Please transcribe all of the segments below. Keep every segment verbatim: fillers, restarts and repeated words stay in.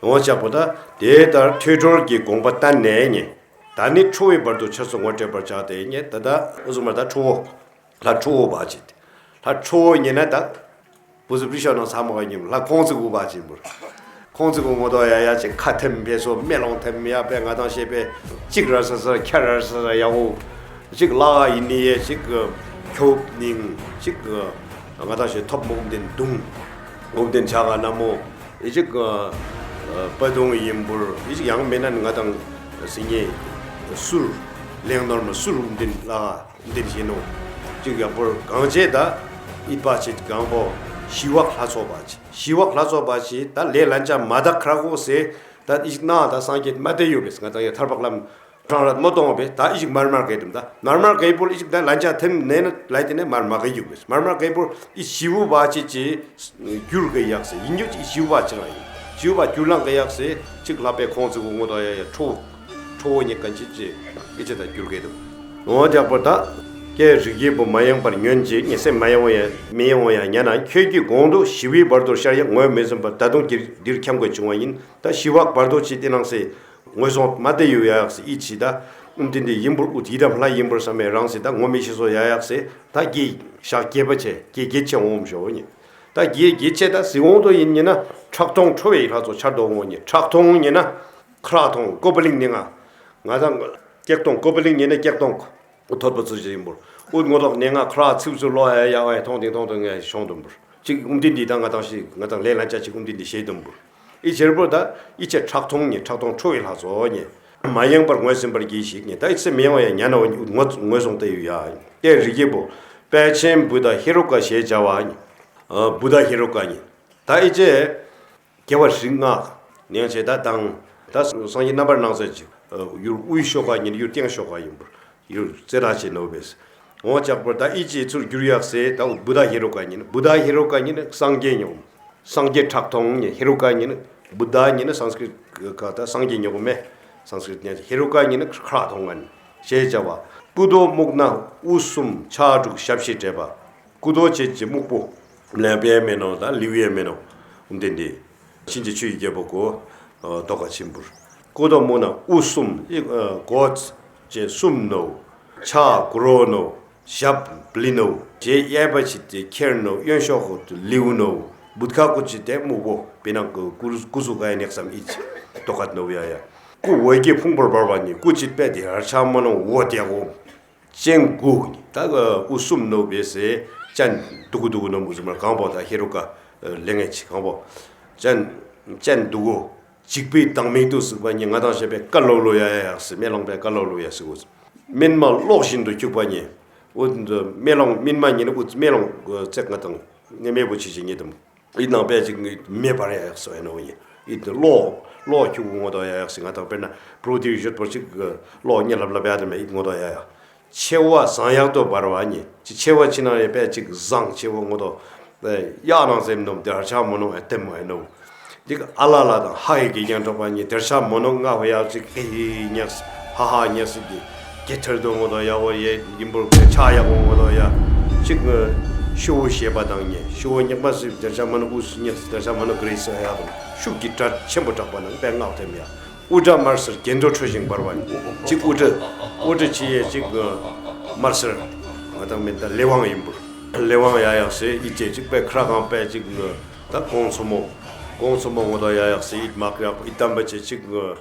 ངོ་ཅག་པོ་ད་དེ་ལྟར་ཐོས་གྲོལ་གྱི་དགོངས་པ་བསྟན་ནས་ཉེ། ད་ནི་ཁྲོ་བོའི་བར་དུ་ཆོས་སུ་ངོ་སྤྲད་པར་བྱ་སྟེ་ཉེ། ད་ད་འུ་ཟུག་མ་ད་ཁྲོ་བོ། ལྷ་ཁྲོ་བོ་བ་ཅིག་ལྷ་ཁྲོ་བོ་ཉེ་ན་ད། བུ་ཟུ་པྲི་ཤོ་ནང་ཚ་མོ་ག་ཉིམ་ལྷ་ཁོང་ཚུ་གུ་བ་ཅིག་འབུར། ཁོང་ཚུ་གུ་ངོ་ཏོ་ཡ་ཡ་ཅིག་ཁ་ཐེམ་བེ་སོ་མེ་ལོང་ཐེམ་ཡ་བེ་ང་དང་ཤེས་བེ་ཅིག་ར་ས་ས་ཁྱ་ར་ས་ས་ཡ་འོ། ཅིག་ལ་ཡིན་ནི་ཡེ་ཅིག་ཁྱོབ་ནིང་ཅིག་ང་དང་ཤེས་ཐོབ་མོ་འུམ་དེན་དུང་། འུམ་དེན་ཆ་ག་ན་མོ། ཨེ་ཅིག་པ་དུང་ཡིན་པུར་ཨེ་ཅིག་ཡང་མེད་ན་ང་དང་སི་ཉེ་སུར་ལེང་ནོར་མ་སུར་འུམ་དེན་ལ་འུམ་དེན་ཤེས་ནོ། ཅིག་ཡག་པོར་གང་བྱེད་ད་ཨིད་པ་ཅིག་གང་པོ་ཞི་བག་ལྷ་ཚོགས་པ་ཅིག་ཞི་བག་ལྷ་ཚོགས་པ་ཅིག་ད་ལས་ལན་ཆ་མ་དག་ཁྲ་གོ་སེ་ད་ཨེ་ཅིག་ན་ད་སངས་རྒྱས་མ་དེ་ཡོད་པས་ང་དང་ཡ་ཐར་པ་ལམ། གྲང་ར་མོ་གཏོང་བས། ད་ཨི་ཞིག་མར་མར་གེ་དུམ་ད་མར་མར་གེ་པོར་ཨི་ཞིག་ད་ལན་ཆ་ཐེམ་ནེ་ན་ལའི་ཏེ་ནེ་མར་མ་གེ་ཡུག་བས། མར་མར་གེ་པོར་ཨི་ཞི་བོ་བ་ཅི་ཅི་རྒྱུར་གེ་ཡག་སེ་ཡིན་རྒྱུ་ཅི་ཞི་བོ་བ་ཅི་ར་ཡིན། ཞི་བོ་བ་རྒྱུར་ལང་གེ་ཡག་སེ་ཅིག་ལྷ་པའི་ཁོང་ཚུ་གུ་ངོ་ཏོ་ཡ་ཡ་ཁྲོ་ཁྲོ་བོ་ཉེ་གན་ཅི་ཅི་ཨི་ཅི་ད་རྒྱུར་གེ་དུམ། འོ་དེ་ཡག་པོ་ད་ཀྱེ་རིགས་ཀྱི་བུ་མ་ཡེངས་པར་ཉོན་ཅིག་ཉེ་སེ་མ་ཡེངས་བ་ཡ་མི་ཡེངས་བ་ཡ་ཉན་ན་ཁྱོད་ཀྱིས་གོང་དུ་ཞི་བའི་བར་དོར་ཤར་ཡང་ངོས་མི་ཟིན་པར་ད་དུང་འདིར་འདིར་འཁྱམས་དགོས་བྱུང་བ་ཡིན། ད་ཞི་བག་བར་དོ་ཅི་སྟེ་ནང་སེ། ངོས་བཟུང་མ་དེ་ཡུ་ཡག་སི་ཨི་ཅི་ད། ཨུམ་དེ་འདི་ཡིན་པུར་ཨུ་དི་དམ་ལྷ་ཡིན་པུར་བསམ་མེ་རང་སི་ད་ངོ་མི་ཤེས་སོ་ཡ་ཡག་སི་ད་གི་ཞག་གེ་པ་ཆེ་གེ་གེ་ཆེ་འོང་ཞོ་ཉེ། ད་གེ་གེ་ཆེ་ད་སི་འོང་དོ་ཡིན་ཉེ་ན་ཁྲག་འཐུང་ཁྲོ་བོའི་ལྷ་ཚོགས་ཆར་དོ་འོང་ཉེ། ཁྲག་འཐུང་ཉེ་ན་ཁྲག་འཐུང་ཀོ་པ་ལིང་ནི་ང་ང་ད་ཀེག་འཐུང་ཀོ་པ་ལིང་ཉེ་ན་ཀེག་འཐུང་ཐོད་པ་ཚུ་ཅི་ཡིན་པུར་ཨུ་ངོ་ཐོག་ནེ་ང་ཁྲག་ཚིབ་ཚུ་ལོ་ཡ་ཡ་ཨེ་འཐུང་དེ་འཐུང་དེ་ངས་ཤོང་དུམ་པུར་ཅིག་ཨུམ་དེ་འདི་ད་ང་དང་ཤི་ང་དང་ལས་ལན་ཆ་ཅིག་ཨུམ་དེ་འདི་ཤེས་དུམ་པུར། ཨི་ཕྱིར་པོ་ད་ཨི་ཅེ་ཁྲག་འཐུང་ཉེ་ཁྲག་འཐུང་ཁྲོ་བོའི་ལྷ་ཚོགས་ཉེ། མ་ཡེངས་པར་ངོས་ཟིན་པར་གྱིས་ཤིག་ཉེ། ད་ཨི་ཚེ་མི་ཡེངས་བ་ཡ་ཉན་ན་འོ་ངོས་ངོས་བཟུང་སྟེ་ཡུ་ཡ། ཀྱེ་རིགས་ཀྱི་བུ། དཔལ་ཆེན་བུདྡྷ་ཧེ་རུ་ཀ་ཞེས་བྱ་བ་ཉེ། ཨ་བུདྡྷ་ཧེ་རུ་ཀ་ཉེ། ད་ཨི་ཅེ་རྒྱལ་བ་རིགས་ལྔ་ནེ་ཅེ་ད་དང་ད་སངས་རྒྱས་རྣམ་པར་སྣང་མཛད་ཅིག་ཡུལ་དབུས་ཤོ་ཀ་ཉེ་ཡུལ་སྟེང་ཤོ་ཀ་ཡིན་པུར། ཡུལ་རྩེ་ར་ཆེ་ནོ་བས། འོ་ཅག་པོ་ད་ཨི་ཅི་ཚུར་གྱུར་ཡག་སེ་ད་བུདྡྷ་ཧེ་རུ་ཀ་ཉེ་ན་བུདྡྷ་ཧེ་རུ་ཀ་ཉེ་ན་སངས་རྒྱས་ཉོ། སངས་རྒྱས་ཁྲག་འཐུང་ཉེ་ཧེ་རུ་ཀ་ཉེ་ན་བུདྡྷ་ཉེ་ན་སཾསྐྲྀཏ་ཀ་ད་སངས་རྒྱས་ཉོ་གོ་མེ། སཾསྐྲྀཏ་ཉེ་ཧེ་རུ་ཀ་ཉེ་ན་ཁྲག་འཐུང་ངན་ཞེས་བྱ་བ། སྐུ་མདོག་སྨུག་ན་དབུ་གསུམ་ཕྱག་དྲུག་ཞབས་བཞི་བྲེས་པ། སྐུ་མདོག་ཅེས་ཅི་སྨུག་པོ། ལེན་པའི་མེ་ནོ་ད་ལིའུ་ཡེ་མེ་ནོ། འུམ་དེ་འདི། ཕྱིན་ཅི་ཆོས་ཀྱི་རྒྱལ་པོ་གོ། ཨ་དོ་ག་ཆིམ་པུར། སྐུ་མདོག་སྨུག་ན་དབུ་གསུམ་ཨི་ཨ་གོ་ཅེ་གསུམ་ནོ། ཕྱག་དགུ་རོ་ནོ། ཞབས་བླི་ནོ། ཞེ་གཡས་པ་ཅི་ཏེ་ཁེར་ནོ། གཡོན་ཕྱོགས་ཁོ་ཏུ་ལིའུ་ནོ། བུད་ཁ་སྐུ་ཅི་ཏེ་སྨུག་པོ་བི་ནང་གི་སྐུ་སྐུ་གཟུགས་ག་ཡེ་ནེག་སམ་ཨི་ཅི་དོ་ག་ནོ་ཡ་ཡ། སྐུ་འོད་ཀྱི་ཕུང་པོར་འབར་བ་ཉེ། སྐུ་ཅི་པད་དེ་ཧར་ཆ་མ་ནོ་འོ་དེ་གོ། སྤྱན་དགུ་ཉེ། ད་དབུ་གསུམ་ནོ་བེ་སེ་སྤྱན་དུ་གུ་དུ་གུ་ནོ་མུ་ཟུ་མར་གང་པོ་ད་ཧེ་རུ་ཀ་ལེ་ངེ་ཅི་གང་པོ། སྤྱན་སྤྱན་དུ་གུ། འཇིགས་པའི་སྡང་མིག་ཏུ་གཟིགས་པ་ཉེ། ང་དང་ཞེས་པའི་ཀ་ལོ་ལོ་ཡ་ཡ་ཡ་སི་མེ་ལོང་པའི་ཀ་ལོ་ལོ་ཡ་སི་གུ། སྨིན་མ་གློག་བཞིན་དུ་འཁྱུག་པ་ཉེ། འུ་མེ་ལོང་སྨིན་མ་ཉེ་ནི་འུ་མེ་ལོང་ཚེག་ང་དང་ནེ་མེ་བོ་ཆི་ཅི་ཉེ་དུམ། ཨི་ནང་པའི་ཅིག་མེ་འབར་ཡ་ཡག་སོ་ཨེ་ནོ་ཉེ། ཨི་གློག་གློག་འཁྱུག་ངོ་དོ་ཡ་ཡག་སི་ང་དང་དཔེར་ན་པྲོ་དེ་བཞུད་པོ་ཅིག་གློག་ཉེ་ལབ་ལབ་ཡ་དེ་མེ་ཨི་ངོ་དོ་ཡ་ཡག་མཆེ་བ་ཟངས་ཡག་ཏུ་འབར་བ་ཉེ། ཅིག་མཆེ་བ་ཅི་ན་ཡེ་པའི་ཅིག་ཟངས་མཆེ་བ་ངོ་དོ། ཡ་ནང་ཟེམ་ནོམ་དེར་ཆ་མོ་ནོ་ཨེ་ཏེམ་ཨེ་ནོ། ཅིག་ཨ་ལ་ལ་དང་ཧ་ཡེ་གི་ཡང་གྲོགས་པ་ཉེ་དེར་ཆ་མོ་ནོ་ང་ཧོ་ཡ་ཅིག་ཧེ་ཧེ་ཉག་སི་ཧ་ཧ་ཉག་སི་གི་གེ་ཐར་དོ་ངོ་དོ་ཡ་བོ་ཡེ་ཡིན་པོ་ཆ་ཡག་པོ་ངོ་དོ་ཡ། ཅིག་ཤོ་ཤེས་པ་དང་ཉེ་ཤོ་ཉག་མ་སི་དེར་ཆ་མོ་ནོ་ཨུ་སི་ཉག་སི་དེར་ཆ་མོ་ནོ་གི་རེ་སི་ཡ་དང་ཤུགས་ཀྱི་སྒྲ་ཆེན་པོ་གྲགས་པ་ནང་པའི་ངག་ཐེམ་ཡ། དབུ་སྐྲ་དམར་སེར་གྱེན་དུ་འཕྲོ་ཞིང་འབར་བ་ཉེ། ཅིག་དབུ་སྐྲ་དབུ་སྐྲ་ཆི་ཡེ་ཅིག་དམར་སེར། ང་དང་མེ་ད་ལེ་དབང་ཡིན་པུར། ལེ་དབང་ཡ་ཡག་སི་ཨི་ཅེ་ཅིག་པའི་ཁྲ་གང་པའི་ཅིག་ད་གོང་ཚོ་མོ། གོང་ཚོ་མོ་ངོ་དོ་ཡ་ཡག་སི་ཨིད་མག་ཡག་པོ་ཨིད་དམ་པ་ཅེ་ཅིག་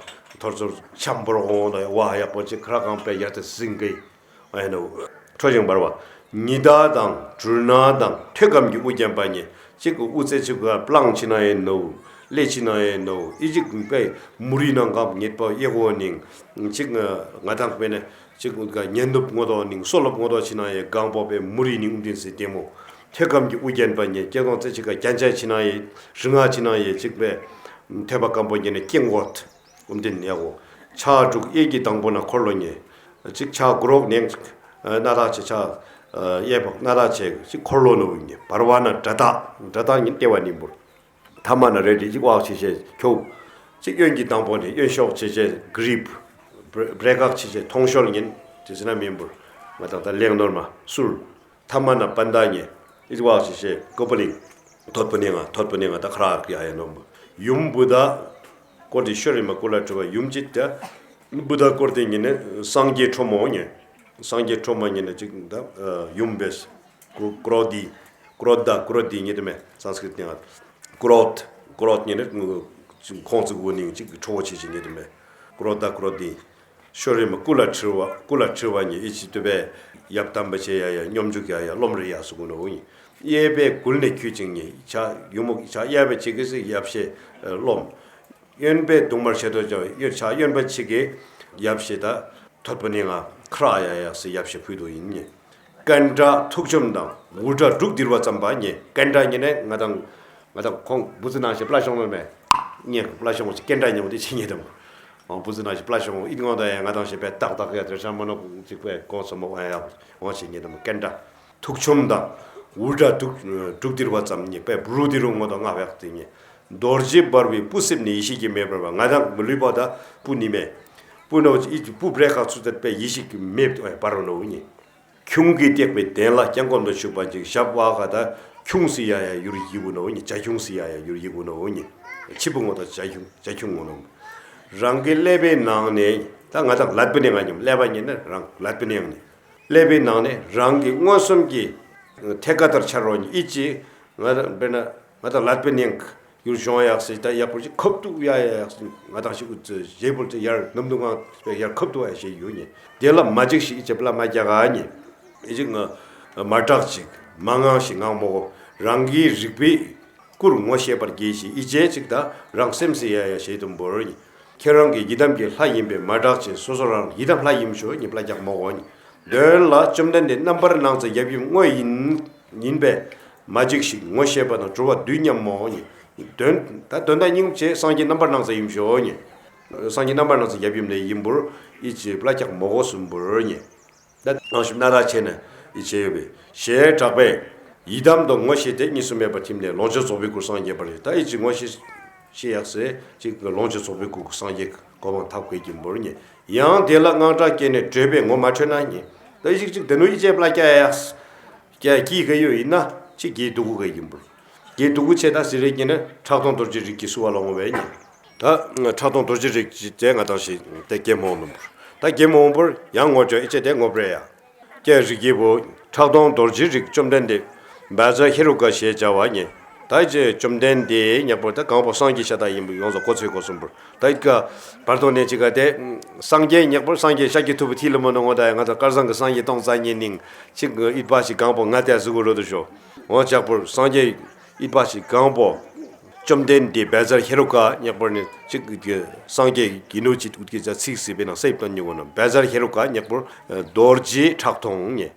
ཐོར་ཚོར་འཆམ་པོར་ངོ་དོ་ཡ་བ་ཡག་པོ་ཅིག་ཁྲ་གང་པའི་ཡར་ཏེ་ཟིང་གི། ཨེ་ནོ། འཕྲོ་ཞིང་འབར་བ། ཉི་ཟླ་དང་སྦྲུལ་ནག་དང་ཐོད་སྐམ་གྱི་དབུ་བརྒྱན་པ་ཉེ། ཅིག་དབུ་རྩེ་ཅིག་ག་པླང་ཅི་ན་ཡེ་ནོ། ལེ་ཅི་ན་ཡེ་ནོ། ཨི་ཅིག་པའི་མུ་རི་ནང་གམ་ཉེད་པ་ཡེ་གོ་ནིང་། ཅིག་ང་དང་པེ་ནེ་ཅིག་ག་ཉེན་ནུབ་ངོ་དོ་ནིང་སོ་ལོབ་ངོ་དོ་ཅི་ན་ཡེ་གང་པོ་པའི་མུ་རི་ནིང་དིན་སི་ཏེ་མོ། ཐོད་སྐམ་གྱི་དབུ་བརྒྱན་པ་ཉེ་ཀྱེ་དོང་རྩེ་ཅིག་ག་གྱན་ཅ་ཅི་ན་ཡེ་རི་ང་ཅི་ན་ཡེ་ཅིག་པའི་ཐོད་པ་སྐམ་པོ་ཉེ་ནེ་ཀྱེ་ངོད། ཨུམ་དིན་ཡ་གོ། ཕྱག་དྲུག་གཡས་ཀྱི་དང་པོ་ན་འཁོར་ལོ་ཉེ། ཅིག་ཕྱག་དགུ་རོག་ནེང་ཅིག་སྣ་ཐག་ཆེ་ཕྱག་གཡས་པ་སྣ་ཐག་ཆེ་ཅིག་འཁོར་ལོ་ནོ་ཉེ། འབར་བ་ན་དགྲ་སྟ་དགྲ་སྟ་ཉེ་ལྟེ་བ་ནིང་པུར། ཐ་མ་ན་རེ་ཏི་ཅིག་བག་ཆེ་ཆེ་ཁྱོ། ཅིག་གཡོན་གྱི་དང་པོ་ནེ་གཡོན་ཕྱོགས་ཆེ་ཆེ་གི་རིབ། བྲེ་བྲེ་གག་ཆེ་ཆེ་ཐོང་གཤོལ་ཉེ། དེ་ཟེར་ན་མིང་པུར། ང་དང་ད་ལེང་ནོར་མ་སུར། ཐ་མ་ན་པན་ད་ཉེ། ཨི་ཅིག་བག་ཆེ་ཆེ་ཀོ་པ་ལིང་། ཐོད་པ་ནེ་ང་ཐོད་པ་ནེ་ང་ད་ཁྲ་ཡ་ཡ་ནོ་མ། ཡུམ་བུདྡྷ། ཀོ་རྡི་ཤོ་རི་མ་ཀུ་ལ་ཁྲི་བ་ཡུམ་ཅིག་ད། བུདྡྷ་ཀོ་རྡི་ཉེ་ནེ་སངས་རྒྱས་ཁྲོ་མོ་ཉེ། སངས་རྒྱས་ཁྲོ་མོ་ཉེ་ནེ་ཅིག་ད་ཡུམ་བེས། ཀྲོ་ཀྲོ་དྷི། ཀྲོ་དྷ་ཀྲོ་དྷི་ཉེ་དེ་མེ། སཾ་སྐྲྀཏ་ནང་ཀྲོ་དྷ་ཀྲོ་དྷ་ཉེ་ནེ་ཁོང་ཚིག་གུ་ནིང་ཅིག་ཁྲོ་བོ་ཆེ་ཆེ་ཉེ་དེ་མེ། ཀྲོ་དྷ་ཀྲོ་དྷི། ཤོ་རི་མ་ཀུ་ལ་ཁྲི་བ་ཀུ་ལ་ཁྲི་བ་ཉེ་ཨི་ཅི་ཏུ་བེ་ཡབ་དམ་པ་ཆེ་ཡ་ཡ་སྙོམས་འཇུག་ཡ་ཡ་སློབ་རེ་ཡ་སུ་གུ་ནོ་ཉེ། ཡེ་བེ་གུལ་ནེ་ཁྱུ་ཅིག་ཉེ་ཆ་ཡུ་མོ་ཆ་ཡ་བེ་ཆེ་གེ་སི་ཡབ་ཤེ་སློབ། གཡོན་པས་དུང་དམར་ཕྱེད་དོ་ཅོ་ཡོད་ཆ་གཡོན་པ་ཆེ་གེ་ཡབ་ཤེ་ད་ཐོད་པ་ནེ་ང་ཁྲ་ཡ་ཡ་སི་ཡབ་ཤེ་ཕུད་དོ་ཡིན་ཉེ། ཀཎྜ་ཐུག་ཆོམ་དང་འུར་སྒྲ་འབྲུག་ལྡིར་བ་ཙམ་པ་ཉེ། ཀཎྜ་ཉེ་ནེ་ང་དང་ང་དང་ཁོང་བུ་ཙི་ནང་ཞེ་པླ་ཤོང་ནོ་མེ། ཉེ་པླ་ཤོང་ཅིག་ཀཎྜ་ཉེ་འོ་དེ་ཆེ་ཉེ་དང་། ཨོ་བུ་ཙི་ནང་ཞེ་པླ་ཤོང་ཨིད་ངོ་ད་ཡ་ང་དང་ཞེ་པེ་ཏག་ཏག་ཡ་དེ་ཤ་མོ་ནོ་ཅིག་པེ་ཀོང་ས་མོ་ཨ་ཡ་འོ་ཆེ་ཉེ་དང་ཀཎྜ། ཐུག་ཆོམ་དང་འུར་སྒྲ་འབྲུག་འབྲུག་ལྡིར་བ་ཙམ་ཉེ་པེ་འབྲུག་ལྡིར་རུང་ངོ་དང་ང་བེག་དེ་ཉེ། རྡོ་རྗེ་འབར་བའི་སྤུ་གསེབ་ནས་ཡེ་ཤེས་ཀྱི་མེ་འབར་བ། ང་དང་མི་ལུས་པ་ད་སྤུ་ནི་མེ། སྤུ་ནོ་ཨི་སྤུ་བྲེ་ཁ་ཚུ་ཏད་པེ་ཡེ་ཤེས་ཀྱི་མེ་འབར་ནོ་ཉེ། ཁྱུང་གིས་བཏེགས་པའི་གདན་ལ་བརྐྱང་བསྐུམ་དུ་བཞུགས་པ་ཅིག་ཞབས་བ་ག་ད་ཁྱུང་སི་ཡ་ཡ་ཡུར་ཡི་གུ་ནོ་ཉེ། བྱ་ཁྱུང་སི་ཡ་ཡ་ཡུར་ཡི་གུ་ནོ་ཉེ། ཆི་བུ་ངོ་ད་བྱ་ཁྱུང་བྱ་ཁྱུང་ངོ་ནོ། རང་གི་ཀླད་པའི་ནང་ནས་ད་ང་དང་ཀླད་པའི་ནང་ང་ཉམ་ཀླད་པ་ཉེ་ནེ་རང་ཀླད་པའི་ནང་ནས། ཀླད་པའི་ནང་ནས་རང་གི་མངོན་སུམ་གྱི་ཐད་ཀ་ལྟར་འཆར་རོ་ཉེ་ཨི་ཅི་ང་དང་དཔེར་ན་ང་དང་ཀླད་པའི་ནང་ཡུར་ཤོང་ཡག་སི་ད་ཡག་པོ་ཅིག་ཁབ་ཏུ་ཡ་ཡ་ཡག་སི་ང་དང་ཞིག་གུ་ཞེ་པོ་ཅིག་ཡར་ནམ་དུ་ངང་ཡར་ཁབ་ཏུ་ཡ་ཞེ་ཡོད་ཉེ། དེ་ལ་མ་འཇིགས་ཤིག་ཨི་ཅི་བླ་མ་རྒྱ་ག་ཉེ། ཨི་ཅི་ང་མ་སྐྲག་ཅིག་མ་དངངས་ཤིག་ངང་མོ་གོ། རང་གི་རིག་པའི་སྐུར་ངོ་ཤེས་པར་གྱིས་ཤིག་ཨི་ཅེ་ཅིག་ད་རང་སེམས་སི་ཡ་ཡ་ཞེ་དུམ་བོར་ཉེ། ཁྱེད་རང་གི་ཡི་དམ་གྱི་ལྷ་ཡིན་པས་མ་སྐྲག་ཅིང་སོ་སོ་རང་ཡི་དམ་ལྷ་ཡིན་ཤོ་ཉེ་བླ་རྒྱག་མོ་གོ་ཉེ། དོན་ལ་བཅོམ་ལྡན་འདས་རྣམ་པར་སྣང་མཛད་ཡབ་ཡུམ་དངོས་ཡིན་ཡིན་པས་མ་འཇིགས་ཤིག་ངོ་ཤེས་པ་དང་གྲོལ་བ་དུས་མཉམ་མོ་ཉེ། དོན་ད་དོན་དག་སྙིང་རྗེ་སངས་རྒྱས་རྣམ་པར་སྣང་མཛད་ཡིན་ཤོ་ཉེ། སངས་རྒྱས་རྣམ་པར་སྣང་མཛད་ཡབ་ཡུམ་ལས་ཡིན་བོར་ཨི་ཅི་བླ་རྒྱག་མོ་གོ་སུམ་བོར་ཉེ། ད་ནང་ཞིབ་ན་ད་ཆེ་ནེ་ཨི་ཅི་ཡོད་པས་ཞེས་གྲགས་པས་ཡི་དམ་དང་ངོ་ཤེས་ཏེ་གཉིས་སུ་མེད་པར་ཐིམ་ནས་ལོངས་སྤྱོད་རྫོགས་པའི་སྐུར་སངས་རྒྱས་པར་ད་ཨི་ཅི་ངོ་ཤེས་ཤེས་ཡག་སེ་ཅིག་ལོངས་སྤྱོད་རྫོགས་པའི་སྐུར་སངས་རྒྱས་གོ་འཕང་ཐོབ་གེ་ཡིན་བོར་ཉེ། ཡང་དེ་ལ་དངངས་སྐྲག་སྐྱེས་ནས་བྲོས་པས་ངོ་མ་འཕྲོད་ན་ཉེ། ད་ཨི་ཅིག་ཅིག་དེ་ནུ་ཨི་ཅེ་བླ་རྒྱག་ཡག་སི་ཀྱ་ཀྱི་ག་ཡོད་ཡིན་ན་ཅིག་གི་དུ་གུ་ག་ཡིན་པོ། གི་དུ་གུ་ཆེ་ད་སི་རེ་ཀྱི་ནི་ཁྲག་འཐུང་རྡོ་རྗེ་རིགས་ཀྱི་བསུ་བ་ལ་འོང་བས་ཉེ། ད་ཁྲག་འཐུང་རྡོ་རྗེ་རིགས་ཀྱི་དེ་ང་དང་ཞིག་དེ་གེ་མོ་འོང་ནུམ་པོ། ད་གེ་མོ་འོང་པོར་ཡང་ངོ་ཅོ་ཨི་ཅེ་དེ་ངོ་པྲེ་ཡ། ཀྱ་རིགས་ཀྱི་བོ་ཁྲག་འཐུང་རྡོ་རྗེ་རིགས་བཅོམ་ལྡན་འདས་བཛྲ་ཧེ་རུ་ཀ་ཞེས་བྱ་བ་ཉེ། ད་ཨི་ཅེ་བཅོམ་ལྡན་འདས་ཉག་པོ་ད་གང་པོ་སངས་རྒྱས་ཤ་ད་ཡིན་པོ་ཡོངས་སུ་གོ་ཚོད་གོ་སུམ་པོར། ད་ཨི་ཀ་བར་དོ་ནས་ཅི་ག་དེ་སངས་རྒྱས་ཉག་པོར་སངས་རྒྱས་ཤཱཀྱ་ཐུབ་པའི་ཐིག་ལེ་མོ་ནོ་ངོ་ད་ཡ་ང་ད་དཀར་ཟངས་ཀྱི་སངས་རྒྱས་སྟོང་རྩ་གཉིས་ནིང་ཅིག་ཨིད་པ་ཞིག་གང་པོ་ང་དེ་ཟུག་གོ་རོ་དུ་ཤོ། འོ་ཅག་པོར་སངས་རྒྱས་ཨིད་པ་ཞིག་གང་པོ་བཅོམ་ལྡན་འདས་བཛྲ་ཧེ་རུ་ཀ་ཉག་པོར་ནི་ཅིག་སངས་རྒྱས་ཀྱི་ནུ་ཅིག་ཨུད་ཀྱི་ཅ་ཚིག་སི་བེ་ནང་སེབ་ཏོན་ཉུ་གོ་ན་བཛྲ་ཧེ་རུ་ཀ་ཉག་པོར་རྡོ་རྗེ་ཁྲག་འཐུང་ཉེ།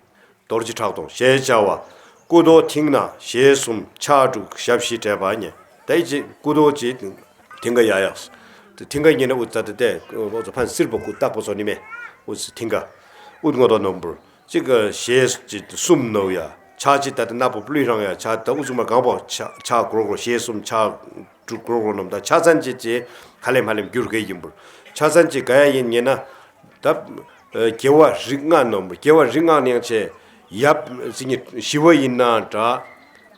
རྡོ་རྗེ་ཁྲག་འཐུང་ཞེས་བྱ་བ། སྐུ་མདོག་མཐིང་ནག་ཞལ་གསུམ་ཕྱག་དྲུག་ཞབས་བཞི་བྲེས་པ་ཉེ། ད་ཨི་ཅི་སྐུ་མདོག་ཅིག་མཐིང་ག་ཡ་ཡག་སི། མཐིང་ག་ཉེ་ནེ་ཨུད་ཙ་ཏེ་ཏེ་ཨུད་ཙ་ཕན་སིར་པོ་སྐུ་སྟག་པོ་ཚོ་ནི་མེ། ཨུད་སི་མཐིང་ག་ཨུད་ངོ་དོ་ནོམ་བུར་ཅིག་ཞེས་ཅིག་གསུམ་ནོ་ཡ། ཕྱག་ཅིག་ད་ཏེ་ནག་པོ་པླུ་རང་ཡ་ཕྱག་ད་ཨུ་ཚུགས་མ་གང་པོ་ཕྱག་ཕྱག་གོར་གོར་ཞེས་གསུམ་ཕྱག་དྲུག་གོར་གོར་ནོམ་ད་ཕྱག་མཚན་ཅིག་ཅིག་ཧ་ལེམ་ཧ་ལེམ་འགྱུར་གེ་ཡིན་བུར། ཕྱག་མཚན་ཅིག་ག་ཡ་ཡིན་ཉེ་ན། ད་རྒྱལ་བ་རིགས་ལྔ་ནོམ་བུར་རྒྱལ་བ་རིགས་ལྔ་ནང་ཆེ་ཡབ་ཅིག་ཉི་ཞི་བ་ཡིན་ན་འདྲ།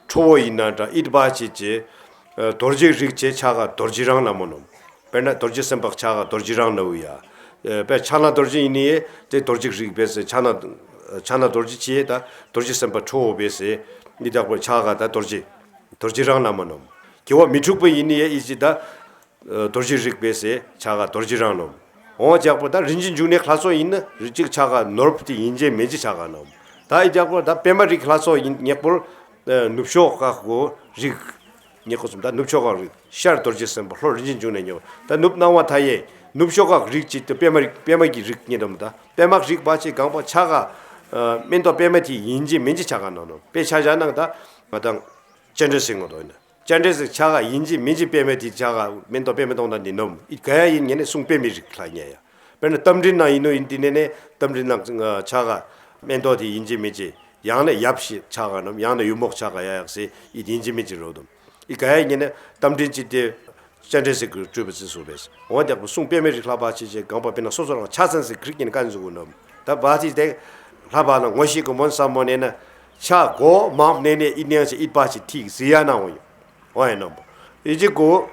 ཁྲོ་བོ་ཡིན་ན་འདྲ་ཨིད་པ་ཅིག་ཅིག་རྡོ་རྗེ་རིགས་ཅིག་ཕྱག་ག་རྡོ་རྗེ་རང་ན་མོ་ནོམ། དཔེར་ན་རྡོ་རྗེ་སེམས་དཔའ་ཕྱག་ག་རྡོ་རྗེ་རང་ནོ་ཡ། དཔེ་ཕྱག་ན་རྡོ་རྗེ་ཡིན་ནི་ཡེ་དེ་རྡོ་རྗེ་རིགས་བེ་སེ་ཕྱག་ན་ཕྱག་ན་རྡོ་རྗེ་ཅིག་ད་རྡོ་རྗེ་སེམས་དཔའ་ཁྲོ་བོ་བེ་སེ་ནི་དག་པོ་ཕྱག་ག་ད་རྡོ་རྗེ་རྡོ་རྗེ་རང་ན་མོ་ནོམ། རྒྱལ་བ་མི་འཁྲུགས་པ་ཡིན་ནི་ཡེ་ཨི་ཅི་ད་རྡོ་རྗེ་རིགས་བེ་སེ་ཕྱག་ག་རྡོ་རྗེ་རང་ནོམ། འོ་ཅག་པོ་ད་རིན་ཆེན་འབྱུང་གནས་ལྷ་ཚོགས་ཡིན་ན་རིགས་ཅིག་ཕྱག་ག་ནོར་བུ་དེ་ཡིན་གཅིག་མིན་གཅིག་ཕྱག་ག་ནོམ། ད་ཨི་ཅག་པོ་ད་པདྨ་རིགས་ལྷ་ཚོགས་ཡིན་ཉག་པོར་ནུབ་ཕྱོགས་ཁག་གོ་རིགས། ཉེ་ཁོ་སུམ་ད་ནུབ་ཕྱོགས་ཁག་རིགས་ཤར་རྡོ་རྗེ་སེམས་དཔའ་ལྷོར་རིན་ཆེན་འབྱུང་གནས་ཉོ། ད་ནུབ་སྣང་བ་མཐའ་ཡས་ནུབ་ཕྱོགས་ཁག་རིགས་ཅིག་ཏུ་པདྨ་རིགས་པདྨ་གི་རིགས་ཉེ་དམ་ད་པདྨ་རིགས་པ་ཅིག་གང་པོ་ཕྱག་ག་མེན་ཏོག་པདྨ་དེ་ཡིན་གཅིག་མིན་གཅིག་ཕྱག་ག་ནོ་ནོ་དཔེ་ཆ་བཞག་ན་ད་ང་དང་སྤྱན་རས་གཟིགས་ངོ་དོ་ཡིན་ན་སྤྱན་རས་གཟིགས་ཕྱག་ག་ཡིན་གཅིག་མིན་གཅིག་པདྨ་དེ་ཕྱག་ག་མེན་ཏོག་པདྨ་སྟོང་དང་དེ་ནོམ་ཨི་ག་ཡ་ཡིན་ཉེ་ནེ་གསུང་པདྨའི་རིགས་ལྷ་ཉེ་ཡ། དཔེར་ན་རྟ་མགྲིན་ནག་ཡིན་ནོ་ཡིན་དེ་ནེ་ནེ་རྟ་མགྲིན་ནག་ཕྱག་ག་མེན་ཏོག་དེ་ཡིན་གཅིག་མིན་གཅིག་ཡང་ན་ཡབ་ཞིག་ཕྱག་ག་ནོམ་ཡང་ན་ཡུ་མོག་ཕྱག་ག་ཡ་ཡག་སེ་ཨི་ཡིན་གཅིག་མིན་གཅིག་རོ་དོམ། ཨི་ག་ཡ་ཉེ་ནེ་རྟ་མགྲིན་ཅིག་དེ་སྤྱན་རས་གཟིགས་ཀྱི་སྤྲུལ་པ་ཅིག་སུ་བེས། འོ་དེ་གསུང་པདྨའི་རིགས་ལྷ་པ་ཅིག་ཅིག་གང་པ་དཔེར་ན་སོ་སོ་རང་ཕྱག་མཚན་ཟེར་གི་རིགས་ཀྱི་ནི་ཀ་ནི་ཟུག་གུ་ནོམ། ད་བ་ཅིག་དེ་ལྷ་པ་ན་ངོ་ཤེས་གི་མོན་ས་མོ་ནེ་ན་ཕྱག་གོ་མང་ནེ་ནེ་ཨི་ནེ་ཡང་ཅིག་ཨིད་པ་ཅིག་ཐིག་ཟི་ཡ་ན་འོ་ཡོ། འོ་ཡ་ནོམ་པོ། ཨི་ཅིག་གོ།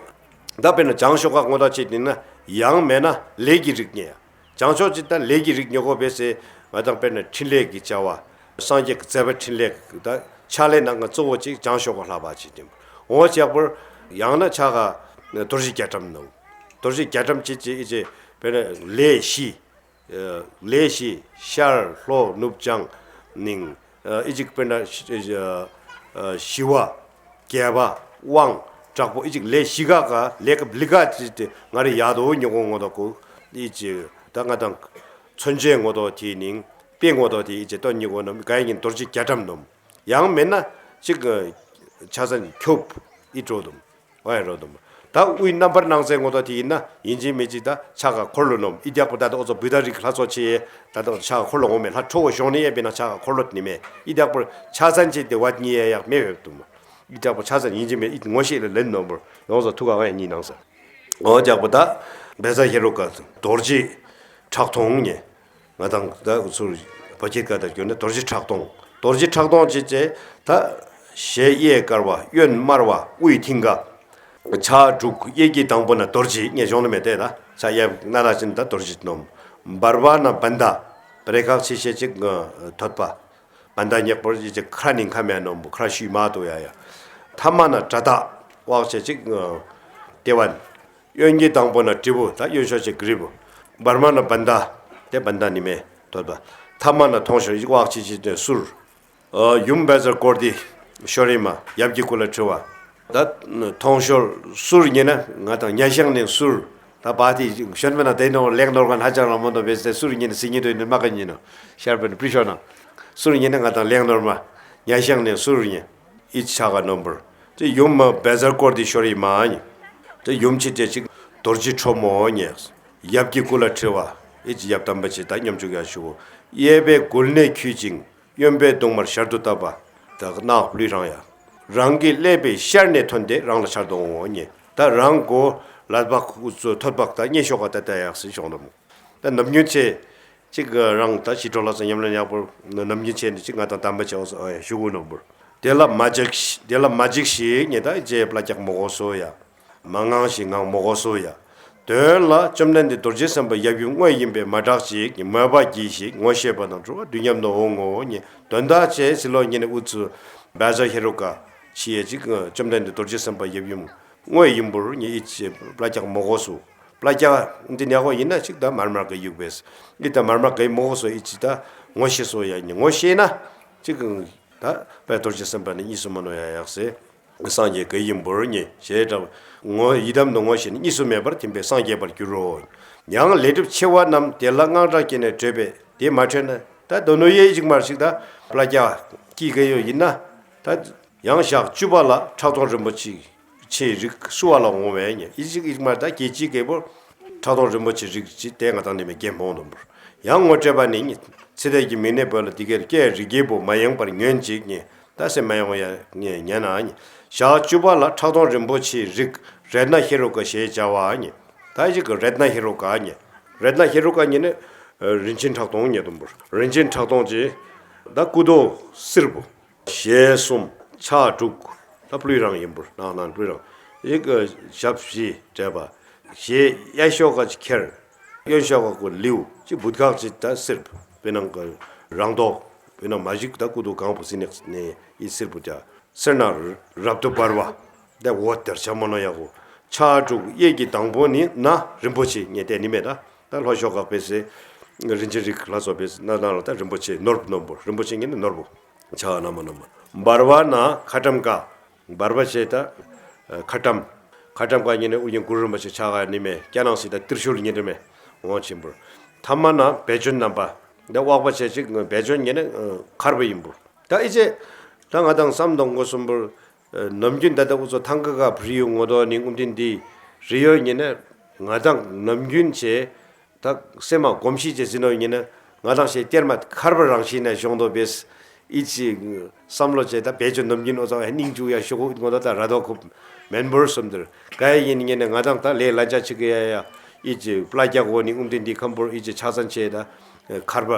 ད་དཔེར་ན་བྱང་ཤོག་ཁག་ངོ་ད་ཅིག་ཡིན་ན་ཡང་མེད་ན་ལས་ཀྱི་རིགས་ཉེ་ཡ། བྱང་ཕྱོགས་ཅིག་ད་ལས་ཀྱི་རིགས་ཉོ་གོ་བས་སེ་ང་དང་དཔེར་ན་འཕྲིན་ལས་ཀྱི་བྱ་བ། སངས་རྒྱས་ཀྱི་བྱ་བ་འཕྲིན་ལས་ད་ཕྱག་ལས་ནང་གི་གཙོ་བོ་ཅིག་བྱང་ཤོག་ག་ལྷག་པ་ཅིག་དེ་འོ་ཅག་པར་ཡང་ན་ཕྱག་ག་རྡོ་རྗེ་རྒྱ་གྲམ་ནོ། རྡོ་རྗེ་རྒྱ་གྲམ་ཅིག་ཅིག་ཨི་ཅེ་དཔེར་ན་ལས་བཞི། ལས་བཞི་ཤར་ལྷོ་ནུབ་བྱང་ནིང་ཨི་ཅིག་དཔེར་ན་ཞི་བ། རྒྱས་པ། དབང་། དྲག་པོ་ཨི་ཅིག་ལས་བཞི་ག་ག་ལས་ཀ་བླི་ག་ཅི་སྟེ་ང་རེ་ཡ་དོ་ཉོ་གོ་ངོ་དོ་ཀོ། ཨི་ཅིག་ད་ང་དང་མཚོན་བྱེད་ངོ་དོ་དེ་ནིང་དཔེ་ངོ་དོ་དེ་ཨི་ཅིག་དོ་ཉོ་གོ་ནོ་ག་ཡིན་རྡོ་རྗེ་རྒྱ་གྲམ་ནོམ། ཡང་མེད་ན་ཅིག་ཆ་ཚང་ཁྱོབ་ཨི་འགྲོ་དོམ། ཨོ་ཡ་རོ་དོམ། ད་དབུའི་རྣམ་པར་སྣང་མཛད་ངོ་དོ་དེ་ཡིན་ན་ཡིན་ཅི་མིན་ཅི་ད་ཕྱག་ག་འཁོར་ལོ་ནོམ། ཨི་དེ་ཡག་པོ་ད་ད་ཨོ་ཙོ་བུདྡྷ་རིགས་ལྷ་ཚོགས་ཆེ་ད་ད་ཕྱག་ག་འཁོར་ལོ་ངོ་མེད་ལྷ་ཁྲོ་བོ་གཞོན་ནུ་ཡ་བེ་ན་ཕྱག་ག་འཁོར་ལོ་ནི་མེད། ཨི་དེ་ཡག་པོ་ཆ་ཚང་ཅི་དེ་བ་ཉི་ཡ་ཡག་མེད་བེ་དོམ། ཨི་དེ་ཡག་པོ་ཆ་ཚང་ཡིན་ཅི་མིན་ཨི་ངོ་ཤེས་ལ་ལེན་ནོམ་བོར་ཡོངས་སུ་ཐུག་ག་བ་ཡ་ཉི་ནང་ས། ཨོ་དེ་ཡག་པོ་ད་བཛྲ་ཧེ་རུ་ཀ་རྡོ་རྗེ་ཁྲག་འཐུང་ཉེ། ང་དང་ད་ཚུར་བོད་སྐད་ཀ་ད་གྱུར་ན་རྡོ་རྗེ་ཁྲག་འཐུང་། རྡོ་རྗེ་ཁྲག་འཐུང་ཅི་ཅེ་ད་ཞལ་གཡས་དཀར་བ་གཡོན་དམར་བ་དབུས་མཐིང་ག། ཕྱག་དྲུག་གཡས་ཀྱི་དང་པོ་ན་རྡོ་རྗེ་ངས་གཞུང་ནི་མེད་དེ་ད་ཕྱག་གཡས་ན་ད་ཅི་ན་ད་རྡོ་རྗེ་ནོམ། འབར་བ་ན་བྷནྡྷ། རེ་ཁག་ཆེ་ཤེས་ཅིག་ཐོད་པ། བྷནྡྷ་ཉེག་པོར་ཅི་ཅིག་ཁྲ་ནིང་ཁ་མེད་ནོམ་བུ་ཁྲ་ཤུས་མ་ཏོ་ཡ་ཡ། ཐ་མ་ན་དགྲ་སྟ། དབག་ཆེ་ཅིག་ཏེ་བན། གཡོན་གྱི་དང་པོ་ན་དྲིལ་བུ་ད་གཡོན་ཕྱོགས་ཅིག་གྲི་བུ། འབར་མ་ན་བྷནྡྷ། དེ་བྷནྡྷ་ནི་མེ་ཐོད་པ། ཐ་མ་ན་ཐོང་ཤོར་ཡིག་དབག་ཆེ་ཅིག་ཏེ་གསུར། ཡུམ་བཛྲ་ཀོ་ཏི་ཤྭ་རི་མ་ཡབ་ཀྱི་སྐུ་ལ་འཁྲི་བ། ད་ཐོང་ཤོར་གསུར་ཉེ་ན་ང་དང་ཉ་ཤང་ནས་གསུར། ད་པ་ཏི་གཞོན་པ་ན་དེ་ནོ་ལེགས་ནོར་ག་ཧ་ཅང་ལ་མོ་དོ་བེ་སེ་གསུར་ཉེ་ན་སི་ཉེ་དོ་ནི་མ་ཀ་ཉེ་ནོ། ཤར་པ་ནི་པྲི་ཤོ་ན། གསུར་ཉེ་ན་ང་དང་ལེགས་ནོར་མ་ཉ་ཤང་ནས་གསུར་ཉེ། ཨི་ཆ་ག་ནོམ་བུར། ཏེ་ཡུམ་མ་བཛྲ་ཀོ་ཏི་ཤྭ་རི་མ་ཉེ། ཏེ་ཡུམ་ཆེ་ཏེ་ཅིག་རྡོ་རྗེ་ཁྲོ་མོ་ཉེ། ཡབ་ཀྱི་སྐུ་ལ་འཁྲི་བ། ཨི་ཅི་ཡབ་དམ་པ་ཆེ་ད་སྙོམས་འཇུག་ཡ་ཞུ་བོ། གཡས་པས་མགུལ་ནས་འཁྱུད་ཅིང་། གཡོན་པས་དུང་དམར་ཞལ་དུ་བཏབ་པ། ད་ནག་ལུས་རང་ཡ། རང་གི་ཀླད་པའི་ཤར་ནས་ཐོན་ཏེ་རང་ལ་འཆར་དོ་འོང་ཉེ། ད་རང་གོ་ལ་བག་ཀུ་ཚོ་ཐོད་པག་ད་སྙེ་ཤོག་ག་ད་ད་ཡག་སི་ཤོག་ནོམ། ད་ནམ་རྒྱུན་ཆེ་ཅིག་རང་ད་ཞི་ཁྲོ་ལྷ་ཚོགས་ཉམས་ལེན་ཡག་པོ་ནམ་རྒྱུན་ཆེ་ནི་ཅིག་ང་དང་དམ་པ་ཆེ་འོ་ཞུ་གུ་ནོམ་བུར། དེ་ལ་མ་འཇིགས་དེ་ལ་མ་འཇིགས་ཤིག་ཉེ་ད་ཨི་ཅེ་བླ་རྒྱག་མོ་གོ་སོ་ཡ། མ་དངངས་ཤིག་ངང་མོ་གོ་སོ་ཡ། དོན་ལ་བཅོམ་ལྡན་འདས་རྡོ་རྗེ་སེམས་དཔའ་ཡབ་ཡུམ་དངོས་ཡིན་པས་མ་བསྒྲགས་ཤིག་མོས་པ་གྱིས་ཤིག་ངོ་ཤེས་པ་དང་འགྲོ་བ་དུས་མཉམ་དུ་འོང་ངོ་ཉེ། དོན་དག་ཆེ་སི་ལོ་ཉེ་ནི་ཨུ་ཚུ་བཛྲ་ཧེ་རུ་ཀ་ཆི་ཡེ་ཅིག་བཅོམ་ལྡན་འདས་རྡོ་རྗེ་སེམས་དཔའ་ཡབ་ཡུམ་དངོས་ཡིན་པོར་ཉེ་ཨི་ཅེ་བླ་རྒྱག་མོ་གོ་སོ། བླ་རྒྱག་འདི་ཉ་གོ་ཡིན་ན་ཅིག་ད་མར་མར་ག་ཡུག་བེས། ཨི་ད་མར་མར་ག་མོ་གོ་སོ་ཨི་ཅི་ད་ངོ་ཤེས་སོ་ཡ་ཉེ་ངོ་ཤེས་ན་ཅིག་ད་དཔལ་རྡོ་རྗེ་སེམས་དཔའ་ནི་གཉིས་སུ་མ་ནོ་ཡ་ཡག་སེ། སངས་རྒྱས་ག་ཡིན་པོར་ཉེ་ཞེས་དྲག་ངོ་ཡི་དམ་དུ་ངོ་ཤེས་ནས་གཉིས་སུ་མེད་པར་ཐིམ་པས་སངས་རྒྱས་པར་འགྱུར་རོ། ཡང་ལས་སྒྲིབ་ཆེ་བ་རྣམས་དེ་ལ་དངངས་སྐྲག་སྐྱེས་ནས་བྲོས་པས་དེ་མ་འཕྲོད་ན་ད་དོ་ནོ་ཡེ་ཅིག་མར་ཞིག་ད་བླ་རྒྱག་གི་ག་ཡོ་ཡིན་ན་ད་ཡང་ཞག་བཅུ་པ་ལ་ཁྲག་འཐུང་རིན་པོ་ཆེ་ཆེའི་རིགས་བསུ་བ་ལ་འོང་བས་ཉེ་ཨི་ཅིག་ཨི་ཅིག་མར་ད་གེ་ཅིག་གེ་བོར་ཁྲག་འཐུང་རིན་པོ་ཆེ་རིགས་ཅིག་དེ་ང་དང་ནི་མེ་གེ་མོང་དུ་འབུར། ཡང་ངོ་སྤྲོད་པ་ནི་ཚེ་འདས་ཀྱི་མིང་ནི་བོད་ལ་འདི་གར་སྐྱེ་རིགས་རྒྱལ་པོ་མ་ཡེངས་པར་ཉོན་ཅིག་ཉེ། ད་སེམས་མ་ཡེངས་ཡ་ཉེ་ཉན་ན་ཉེ། ཞག་བཅུ་པ་ལ་ཁྲག་འཐུང་རིན་པོ་ཆེའི་རིགས་རཏྣ་ཧེ་རུ་ཀ་ཞེས་བྱ་བ་ཉེ། ད་ཅིག་རཏྣ་ཧེ་རུ་ཀ་ཉེ། རཏྣ་ཧེ་རུ་ཀ་ཉེ་ནི་རིན་ཆེན་ཁྲག་འཐུང་ཉེ་དུ་འབུར། རིན་ཆེན་ཁྲག་འཐུང་ཅིག་ད་སྐུ་མདོག་སེར་པོ། ཞལ་གསུམ་ཕྱག་དྲུག་ད་ཕུ་ལུས་རང་ཡིན་པུར་ནང་ནང་ཕུ་ལུས་རང་ཡིག་ཞབས་བཞི་བྲེས་པ། ཞེས་གཡས་ཤོག་ཁ་ཅིག་ཁེར། གཡོན་ཤོག་ཁ་ཀོ་ལིའུ་ཅིག་བུད་ཁག་ཅིག་ད་སེར་པོ་བེ་ནང་གི་རང་མདོག་བེ་ནང་མ་ཞིག་ད་ཀུ་དུ་གང་པོ་སི་ནེག་ནེ་ཡི་སེར་པོ་ཏྱ་སེར་ན་རབ་ཏུ་འབར་བ་ད་འོད་དེར་ཆ་མོ་ནོ་ཡ་གོ་ཕྱག་དྲུག་གཡས་ཀྱི་དང་པོ་ནི་ན་རིན་པོ་ཆེ་ཉེ་དེ་ནི་མེད་ད། ད་ལྷོ་ཤོག་ཁ་བེ་སེ་རིན་ཆེན་རིགས་ལྷ་ཚོགས་བེ་སེ་ན་ན་ལ་ད་རིན་པོ་ཆེ་ནོར་བུ་ནོར་བུ་རིན་པོ་ཆེ་ཉེ་ནི་ནོར་བུ། ཆ་ན་མ་ན་མ། འབར་བ་ན་ཁ་ཊམ་ཀ། འབར་བ་ཆེ་ད། ཁ་ཊམ། ཁ་ཊམ་ཀ་ཉེ་ནི་ཨུ་ཉིན་གུ་རུ་རིན་པོ་ཆེ་ཆ་ག་ནི་མེ་སྐྱ་ནང་སི་ད་ཏིར་ཤུལ་ཉེ་ནི་མེ། འོང་ཆེན་པོར། ཐ་མ་ན་བེ་ཅོན་རྣམ་པ། ད་དབག་པ་ཆེ་ཅིག་བེ་ཅོན་ཉེ་ནི་མཁར་བ་ཡིན་པོར། ད་ཨི་ཅེ། ད་ང་དང་བསམ་གཏོང་དགོས་སོམ་པོར། ནམ་རྒྱུན་ད་ད་ཨུ་ཚོ་ཐང་ཀ་ཀ་བྲི་ཡུ་ངོ་དོ་ནི་ཨུམ་ཏིན་འདི་རི་ཡོ་ཉེ་ནི་ང་དང་ནམ་རྒྱུན་ཆེ། ད་སེམས་མ་གོམས་གཤིས་ཅེ་ཟིན་ནོ་ཡིན་ན་ང་དང་ཞེ་གཏེར་མ་ཁར་བ་རང་ཤི་ན་ཤོང་དོ་བེས། ཨི་ཅི་བསམ་བློ་ཅེ་ད་བེད་སྤྱོད་ནམ་རྒྱུན་འོ་ཙང་སྙིང་བཅུག་ཡ་ཤོག་གུ་ངོ་ད་ད་ར་དོ་ཁུབ་མེན་བོར་སོམ་དེར་ག་ཡ་ཡིན་ངེ་ན་ང་དང་ད་ལས་ལ་ཅ་ཆི་གི་ཡ་ཡ་ཨི་ཅི་པླ་རྒྱག་གོ་ནི་ཨུམ་ཏིན་འདི་ཁམ་བོར་ཨི་ཅི་ཆ་ཚང་ཆེ་ད་ཁར་བ་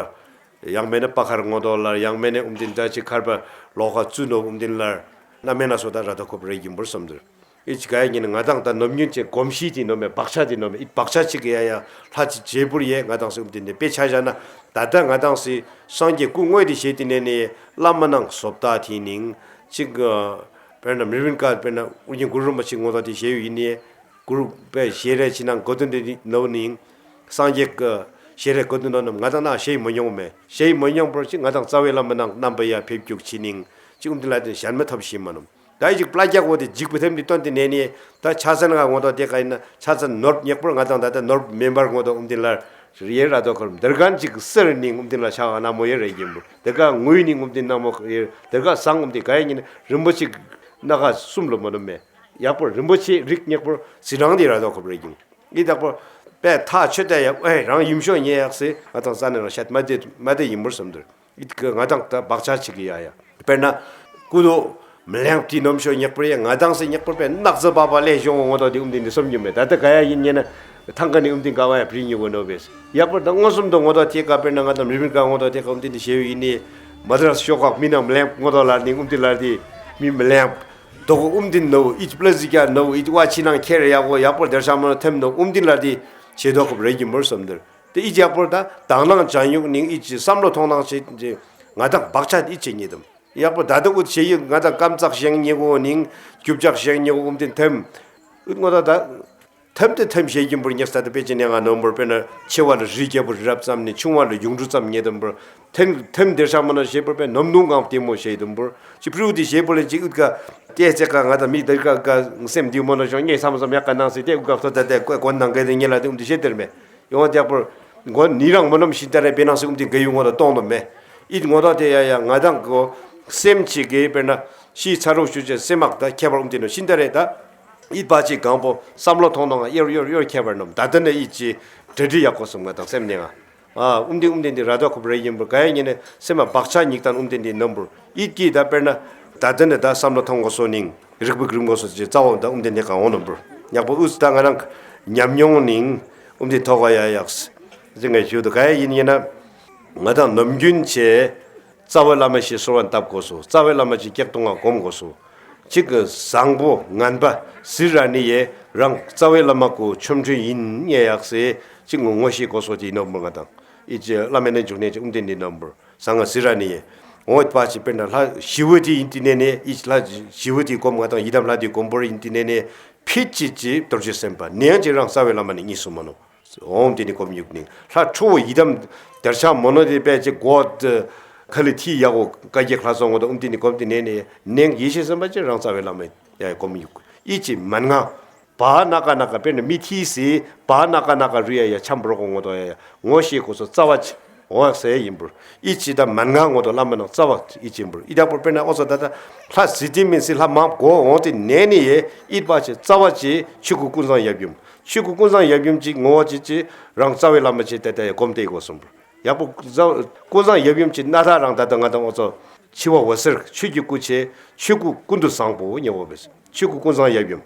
ཡང་མེན་ན་པ་ཁར་ངོ་དོ་ལར་ཡང་མེན་ན་ཨུམ་ཏིན་ད་ཅི་ཁར་བ་ལོ་ཁ་བཙུ་ནོ་ཨུམ་ཏིན་ལར་ན་མེན་ན་སོ་ད་ར་དོ་ཁུབ་རེ་ཡིན་བོར་སོམ་དེར། ཨི་ཅི་ག་ཡ་ཉིན་ང་དང་ད་ནོམ་ཉུན་ཅེ་གོམས་གཤིས་ཏེ་ནོམ་མེ་བག་ཆགས་ཏེ་ནོམ་མེ་ཨི་བག་ཆགས་ཅིག་གི་ཡ་ཡ་ལྷ་ཅིག་བྱེད་པུར་ཡེ་ང་དང་སི་ཨུམ་ཏེ་ནེ་དཔེ་ཆ་བཞག་ན་ད་ད་ང་དང་སི་སངས་རྒྱས་སྐུ་དངོས་དེ་བཞེས་ཏེ་ནེ་ནི་བླ་མ་ནང་བཟོ་ལྟ་ཏེ་ནིང་ཅིག་དཔེར་ན་མི་རིན་ཀ་དཔེར་ན་ཨོ་རྒྱན་གུ་རུ་རིན་པོ་ཆེ་ངོ་ད་དེ་བཞེས་ཡོད་ཡིན་ནི། གུ་རུ་པའི་ཞལ་རས་ཕྱི་ནང་གོ་དོན་དེ་ནོ་ནིང་། སངས་རྒྱས་ཀྱི་ཞལ་རས་གོ་དོན་ནོ་ནམ་ང་དང་ན་ཞེ་མི་ཉོང་མེ། ཞེ་མི་ཉོང་པོར་ཅིག་ང་དང་རྩ་བའི་བླ་མ་ནང་རྣམ་པ་ཡ་ཕེབས་རྒྱུག་ཕྱི་ནིང་ཅིག་ཨུམ་ཏེ་ལ་དེ་ཞན་མ་ཐབས་ཤེས་མ་ནོམ། ད་ཨི་ཅིག་པླ་རྒྱག་འོ་དེ་འཇིགས་པ་ཐེམ་དེ་སྟོན་ཏེ་ནེ་ནི་ད་ཆ་ཚན་ང་ངོ་ད་དེ་ཀ་ཡིན་ན་ཆ་ཚན་ནོར་ཉེག་པོར་ང་དང་ད་ད་ནོར་མེ་འབར་ངོ་ད་ཨུམ་ཏེ་ལ་ཡེ་ར་དོ་ཁར་དེར་གན་ཅིག་སེར་ནིང་ཨུམ་ཏེ་ལ་ཆ་ང་ན་མོ་ཡེ་རེ་ཡིན་པོ་དེར་ག་ངུས་ནིང་ཨུམ་ཏེ་ན་མོ་ཡེ་དེར་ག་སང་ཨུམ་ཏེ་ག་ཡ་ཉིན་རིན་པོ་ཆེ་ན་ག་གསུམ་ལོ་མ་ནོམ་མེ། ཡག་པོ་རིན་པོ་ཆེ་རིགས་ཉེག་པོ་ཟི་རང་དེ་ར་དོ་ཁོབ་རེ་གྱིན། ཨི་དག་པོ་པེ་ཐག་ཆོད་དེ་ཡ་ཨེ་རང་ཡིམ་ཤོ་ཉེ་ཡག་སེ་ང་དང་ས་ནེ་རང་ཤད་མ་དེ་མ་དེ་ཡིན་པོར་སམ་དུར། ཨི་དག་ང་དང་ད་བག་ཆགས་ཅིག་གི་ཡ་ཡ། དཔེར་ན་ཀུ་དོ་མི་ལེང་དེ་ནོམ་ཤོ་ཉེག་པོ་ཡ་ང་དང་སེ་ཉེག་པོ་པེ་ནག་ཟ་བ་བ་ལེ་ཤོ་ངོ་ངོ་དོ་དེ་ཨུམ་དེ་ནི་སོམ་ཉུ་མེ། ད་ད་ག་ཡ་ཡིན་ཉེ་ན་ཐང་ག་ནི་ཨུམ་དེ་ག་བ་ཡ་པྲི་ཉུ་གོ་ནོ་བེས། ཡག་པོ་ད་ངོ་སོམ་དོ་ངོ་དོ་དེ་ག་དཔེར་ན་ང་དང་རི་མིར་ག་ངོ་དོ་དེ་ག་ཨུམ་དེ་ནི་ཤེ་ཡིན་ནི་མ་དྲ་ཤོ་ཁག་མི་ནང་མི་ལེང་ངོ་དོ་ལ་ནི་ཨུམ་དེ་ལ་དེ་མི་མི་ལེང་། དོ་གོ་ཨུམ་དིན་ནོ་ཨིད་པླ་ཟི་ཀྱ་ནོ་ཨིད་བ་ཆི་ནང་ཁྱེར་ཡ་གོ་ཡག་པོ་དེར་ཤ་མ་ནོ་ཐེམ་ནོ་ཨུམ་དིན་ལ་དི་ཆེ་དོ་ཁོབ་རེ་གྱིན་པོར་སོམ་དེར། དེ་ཨིད་ཡག་པོར་ད་དང་ནང་ཅང་ཡུག་ནིང་ཨིད་ཅི་བསམ་བློ་ཐོང་ནང་ཆེ་ང་དང་བག་ཆགས་ཨིད་ཆེ་ཉེ་དམ། ཡག་པོ་ད་དོ་ཨུད་ཆེ་ཡུག་ང་དང་ཀམ་ཙག་ཞེང་ཉེ་གོ་ནིང་རྒྱུབ་ཅག་ཞེང་ཉེ་གོ་ཨུམ་དིན་ཐེམ། ཨུད་ངོ་ད་ད། ཐེམ་དེ་ཐེམ་ཞེ་གྱིན་པོར་ཉེས་ད་དེ་པེ་ཅི་ནེ་ང་ནོམ་པོར་པེ་ན་ཆེ་བ་ལ་རི་རྒྱལ་པོ་རི་རབ་ཙམ་ནི་ཆུང་བ་ལ་ཡུང་འབྲུ་ཙམ་ཉེ་དམ་པོར་ཐེམ་ཐེམ་དེར་ཤ་མ་ནོ་ཞེ་པོར་པེ་ནོམ་ནུང་གང་དེ་མོ་ཞེ་དམ་པོར་ཅི་པྲུ་དི་ཞེ་པོ་ལེན་ཅི་ཨུད་ཀ་ཏེ་ཙེ་ཀ་ང་ད་མི་དེར་ཀ་ཀ་སེམས་དེ་མོ་ནོ་ཤོང་ཉེ་སམ་སམ་ཡག་ཀ་ནང་སི་དེ་ཨུད་ཀ་ཐོ་ད་དེ་ཀོ་ཀོན་ནང་གེ་དེ་ཉེ་ལ་དེ་ཨུམ་དི་ཞེ་དེར་མེ། ཡོང་བ་དེ་ཡག་པོར་མགོ་ནི་རང་མོ་ནོམ་ཤིན་ཏ་རེ་པེ་ནང་སི་ཨུམ་དི་གེ་ཡུ་ངོ་ད་གཏོང་ནོ་མེ། ཨིད་ངོ་ད་དེ་ཡ་ཡ་ང་དང་གོ་སེམས་ཅི་གེ་པེ་ན་ཤི་ཚ་རུ་ཤུ་ཅེ་སེམས་མག་ད་ཁྱད་པར་ཨུམ་དི་ནོ་ཤིན་ཏ་རེ་ད། ཨིད་བ་ཅི་གང་པོ་བསམ་བློ་ཐོང་ནང་ཡོར་ཡོར་ཡོར་ཁྱད་པར་ནོམ་ད་དེ་ནེ་ཨིད་ཅི་དྲི་དྲི་ཡག་གོ་སོམ་ང་དང་སེམས་ནེ་ང་། ཨ་ཨུམ་དི་ཨུམ་དི་འདི་ར་དོ་ཁོབ་རེ་ཡིན་པོ་ག་ཡ་ཉེ་ནེ་སེམས་མ་བག་ཆགས་ཉིག་དང་ཨུམ་དི་འདི་ནོམ་པོར་ཨིད་ཀྱི་ད་དཔེར་ན་ད་དེ་ནེ་ད་བསམ་བློ་ཐོང་གོ་སོ་ནིང་རིག་པིག་རིམ་གོ་སོ་ཅི་རྩ་བོ་ད་ཨུམ་དི་འདི་གང་འོ་ནོམ་པོར་ཡག་པོ་ཨུས་ད་ང་རང་ཉམས་མྱོང་ནིང་ཨུམ་དི་ཐོག་ག་ཡ་ཡག་སི་ང་ཞུ་དོ་ག་ཡ་ཡིན་ཡིན་ན་ང་དང་ནམ་རྒྱུན་ཆེ། རྩ་བའི་བླ་མ་ཞིག་གསོལ་བ་འདེབས་དགོས་སོ། རྩ་བའི་བླ་མ་ཅིག་སྐྱེག་གཏོང་ང་སྒོམ་དགོས་སོ། ཅིག་གི་བཟང་པོ་ངན་པ་ཟེར་ར་ནི་ཡེ་རང་རྩ་བའི་བླ་མ་གུ་ཆོ་འཕྲུལ་ཡིན་ཉེ་ཡག་སེ་ཅིག་ངོ་ངོ་ཤེས་དགོས་སོ་ཅི་ནོར་མོ་ང་དང་ཨི་ཅི་བླ་མའི་ནས་འཇུག་ནས་ཅིག་ཨུམ་དེ་འདི་ནོར་མོར་བཟང་ང་ཟེར་ར་ནི་ཡེ་འོ་བ་ཅི་དཔེར་ན་ལྷ་ཞི་བོ་དེ་ཡིན་དེ་ནས་ནས་ཨི་ལྷ་ཞི་བོ་དེ་སྒོམ་ང་དང་ཡི་དམ་ལྷ་དེ་སྒོམ་པོར་ཡིན་དེ་ནས་ནས་ཕིད་ཅི་ཅི་རྡོ་རྗེ་སེམས་དཔའ་ནས་ཡང་ཅིག་རང་རྩ་བའི་བླ་མ་ནི་གཉིས་སུ་མ་ནོར། འོང་དེ་ནི་སྒོམ་ཡུག་ནི། ལྷ་ཁྲོ་བོ་ཡི་དམ་དར་ཆ་མོ་ནོ་དེ་པེ་ཅིག་གོ་ཁ་ལི་ཐི་ཡ་གོ་ཀ་གེ་ལྷ་སོང་ངོ་ད་འོང་དེ་ནི་སྒོམ་དེ་ནས་ནི་ནེང་ཡེ་ཤེས་སེམས་དཔའ་ཅིག་རང་རྩ་བའི་བླ་མ་ཡ་སྒོམ་ཡུག་ཨི་ཅི་མན་ངག་བ་ན་ཀ་ན་ཀ་དཔེར་ན་མི་ཐི་སི་བ་ན་ཀ་ན་ཀ་རུ་ཡ་ཡ་ཆམ་བོ་རོ་གོ་ངོ་ད་ཡ་ཡ་ངོ་ཤེས་གོ་སོ་རྩ་བ་ཅིག་འོང་ཟེར་ཡིན་པུར། ཨི་ཅི་ད་མན་ངག་ངོ་དོ་བླ་མ་ནང་རྩ་བ་ཨི་ཅི་ཡིན་པུར། ཨི་དག་པུར་དཔེར་ན་ཨོ་ཙ་ད་ད་ལྷ་ཟི་ཏི་མིན་སི་ལྷ་མང་གོ་འོང་དེ་ནས་ནི་ཡེ་ཨིད་པ་ཅི་རྩ་བ་ཅི་ཆོས་སྐུ་ཀུན་བཟང་ཡབ་ཡུམ། ཆོས་སྐུ་ཀུན་བཟང་ཡབ་ཡུམ་ཅིག་ངོ་བོ་ཅི་ཅི་རང་རྩ་བའི་བླ་མ་ཅི་ད་ད་ཡེ་སྒོམ་དེ་ཡེ་གོ་སོང་པུར། ཡག་པོ་ཀུན་བཟང་ཀུན་བཟང་ཡབ་ཡུམ་ཅི་ན་ད་རང་ད་ད་ང་དང་ཨོ་ཙ་ཆི་བ་འོད་ཟེར་ཆོས་ཀྱི་སྐུ་ཅི་ཆོས་སྐུ་ཀུན་ཏུ་བཟང་པོ་ཉེ་བོ་བེས། ཆོས་སྐུ་ཀུན་བཟང་ཡབ་ཡུམ།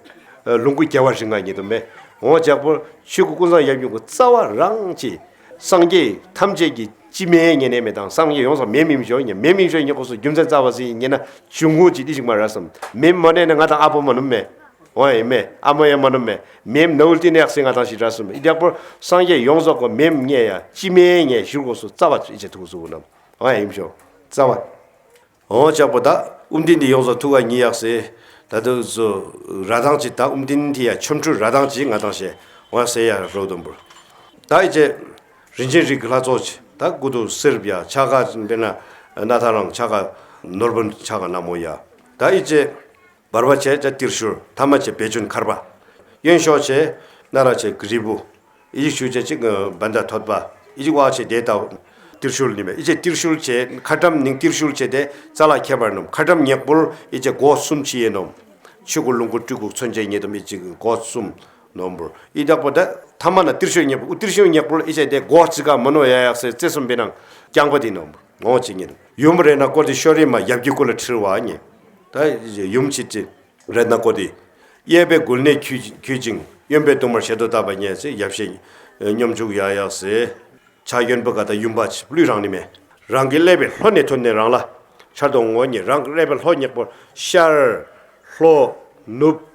ལོངས་སྐུ་རྒྱལ་བ་རིགས་ལྔ་ཉིད་དུ་མེ། འོ་ཅག་པོ་ཆོས་སྐུ་ཀུན་བཟང་ཡབ་ཡུམ་གྱི་རྩ་བ་རང་ཅི། སངས་རྒྱས་ཐམས་ཅད་ཀྱི་སྤྱི་མེས་ཉེ་ནས་མེ་དང་སངས་རྒྱས་ཡོངས་སུ་མེ་མིན་ཞོ་ཉེ་མེ་མིན་ཞོ་ཉེ་ཁོ་སུ་རྒྱུ་མཚན་རྩ་བ་སི་ཉེ་ན་ཆུང་ངུ་ཅི་དེ་ཞིག་མ་ར་སམ། མེ་མ་ནས་ན་ང་དང་ཨ་པོ་མ་ནུམ་མེ། འོ་ཡེ་མེ་ཨ་མ་ཡེ་མ་ནུམ་མེ། མེ་ནོལ་ཏི་ནེ་ཨག་སི་ང་དང་ཞིག་ར་སམ། ཨི་དག་པོ་སངས་རྒྱས་ཡོངས་སུ་གོ་མེ་ཉེ་ཡ་སྤྱི་མེས་ཉེ་ཞུ་ཁོ་སུ་རྩ་བ་ཅི་ཨི་ཅི་ཐུག་སུ་ནམ། འོ་ཡེ་ཡིན་ཞོ་རྩ་བ། འོ་ཅག་པོ་ད་ཨུམ་དིན་དི་ཡོངས་སུ་ཐུག་ག་ཉི་ཡག་སེ། ད་དུ་ཟོ་ར་དང་ཅི་ད་ཨུམ་དིན་དི་ཡ་ཆོ་འཕྲུལ་ར་དང་ཅི་ང་དང་ཤེ་འོ་ཡག་སེ་ཡ་རོ་དུམ་བུར། ད་ཨི་ཅེ་རིན་ཆེན་རིགས་ཀྱི་ལྷ་ཚོགས་ཅི་ད་ཀུ་དུ་སེར་བྱ་ཆ་ག་བེ་ན་ན་ཐ་རང་ཆ་ག་ནོར་བུ་ཆ་ག་ན་མོ་ཡ། ད་ཨི་ཅེ་བར་བ་ཆེ་ཅ་ཏིར་ཤུལ་ཐ་མ་ཆེ་བེ་ཅོན་ཁར་བ། གཡོན་ཕྱོགས་ཆེ་ན་ར་ཆེ་རིལ་བུ། ཨི་ཞིག་ཞུ་ཅེ་ཅིག་བན་ད་ཐོད་པ། ཨི་ཅིག་བ་ཆེ་དེ་ད་ཏིར་ཤུལ་ནི་མེ། ཨི་ཅེ་ཏིར་ཤུལ་ཆེ་ཁ་ཏམ་ནིང་ཏིར་ཤུལ་ཆེ་དེ་རྩ་ལ་ཁྱད་པར་ནོམ། ཁ་ཏམ་ཉེག་པོར་ཨི་ཅེ་སྒོ་གསུམ་ཆི་ཡེ་ནོམ། ཆོས་སྐུ་ལོངས་སྐུ་སྤྲུལ་སྐུ་མཚོན་བྱེད་ཉེ་དམ་ཨི་ཅིག་སྒོ་གསུམ་ནོམ་བུར། ཨི་དག་པོ་ད་ཐ་མ་ན་ཏིར་ཤུལ་ཉེག་པོ་ཨུ་ཏིར་ཤུལ་ཉེག་པོར་ཨི་ཅེ་དེ་སྒོ་ཅི་ག་མ་ནོ་ཡ་ཡག་སེ་རྩེ་གསུམ་པེ་ནང་རྐྱང་པ་དེ་ནོམ་བུར། ངོ་ཅི་ཉེ་ནོམ་ཡུམ་རེ་ན་ཀོ་དི་ཤོ་རི་མ་ཡབ་ཀྱི་སྐུ་ལ་ཁྲིར་བ་ཉེ། ད་ཡུམ་ཆི་ཅི། རེད་ན་ཀོ་དི། གཡས་པས་མགུལ་ནས་འཁྱུད་འཁྱུད་ཅིང་གཡོན་པས་དུང་དམར་ཞལ་དུ་བཏབ་པ་ཉེ་སེ་ཡབ་ཤེས་སྙོམས་འཇུག་ཡ་ཡག་སེ། ཕྱག་གཡོན་པོ་ག་ད་ཡུམ་པ་ཅི་བླུད་རང་ནི་མེ། རང་གི་ཀླད་པའི་ལྷོ་ནས་ཐོན་ནས་རང་ལ་ཆར་དུ་ངོ་ཉེ་རང་གི་ཀླད་པའི་ལྷོ་ཉེག་པོ་ཤར་ལྷོ་ནུབ་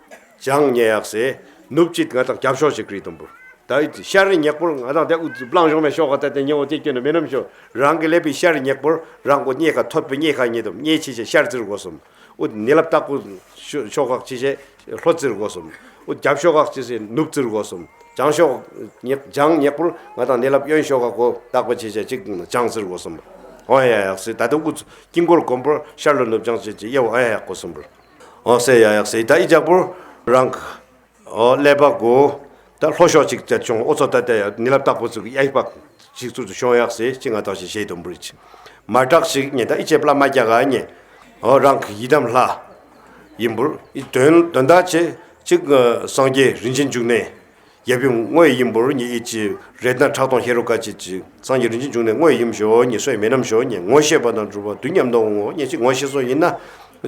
ཇང་ཉེ་ཡག་སེ་ནུབ་ཅིག་ང་དང་རྒྱབ་ཤོག་ཅིག་རི་དུམ་བུར། ད་ཤར་རི་ཉེག་པོར་ང་དང་དེ་ཨུད་བླང་ཞོག་མེ་ཤོག་ག་ད་དེ་ཉེ་བོ་དེ་སྐྱོན་ནི་མེ་ནམ་ཤོག་རང་གི་ལེབ་པའི་ཤར་རི་ཉེག་པོར་རང་གོ་ཉེ་ཁ་ཐོད་པའི་ཉེ་ཁ་ཉེ་དུམ་ཉེ་ཆི་ཆེ་ཤར་ཙིར་གོ་སོམ། ཨུད་ནི་ལབ་ཏག་པོ་ཤོག་ཁག་ཅི་ཆེ་ལྷོ་ཙིར་གོ་སོམ། ཨུད་རྒྱབ་ཤོག་ཁག་ཅི་ཆེ་ནུབ་ཙིར་གོ་སོམ། ཇང་ཤོག་ཉེག་ཇང་ཉེག་པོར་ང་དང་ནི་ལབ་གཡོན་ཤོག་ཁག་གོ་ཏག་པ་ཅི་ཆེ་ཅིག་ཇང་ཙིར་གོ་སོམ། ཨོ་ཡ་ཡག་སེ་ད་དུང་ཨུད་ཀིང་གོར་གོམ་པོར་ཤར་ལྷོ་ནུབ་ཇང་ཅི་ཆེ་ཡ་བོ་ཨོ་ཡ་ཡག་གོ་སོམ་བུར། ཨོ་སེ་ཡ་ཡག་སེ་ད་ཨི་ཇག་པོར་རང་ཨོ་ལེ་བག་གོ་ད་ལྷོ་ཤོག་ཅིག་ད་ཅོང་ཨོ་ཙོ་ད་ད་ཡ་ནི་ལབ་ཏག་པོ་ཙུག་ཡ་ཡི་བག་ཅིག་ཙུག་ཙུག་ཤོང་ཡག་སེ་ཅིག་ང་དང་ཞེ་ཞེ་དུམ་བུར་ཅིག་མ་དྲག་ཅིག་ཉེ་ད་ཨི་ཅེ་པླ་མ་རྒྱ་ག་ཉེ་ཨོ་རང་ཡི་དམ་ལྷ་ཡིན་བུར་ཨི་དོན་དོན་དག་ཅེ་ཅིག་སངས་རྒྱས་རིན་ཆེན་འབྱུང་གནས། ཡབ་ཡུམ་དངོས་ཡིན་བུར་ཉེ་ཨི་ཅི་རེད་ན་ཁྲག་འཐུང་ཤེས་རབ་དཀའ་སྤྱད་ཅིག་སངས་རྒྱས་རིན་ཆེན་འབྱུང་གནས་དངོས་ཡིན་ཞོ་ཉེ་སོ་ཡི་མེ་ནམ་ཞོ་ཉེ་ངོ་ཤེས་པ་དང་གྲུབ་པ་དུས་མཉམ་དུ་འོང་ངོ་ཉེ་ཅིག་ངོ་ཤེས་སོ་ཡིན་ན་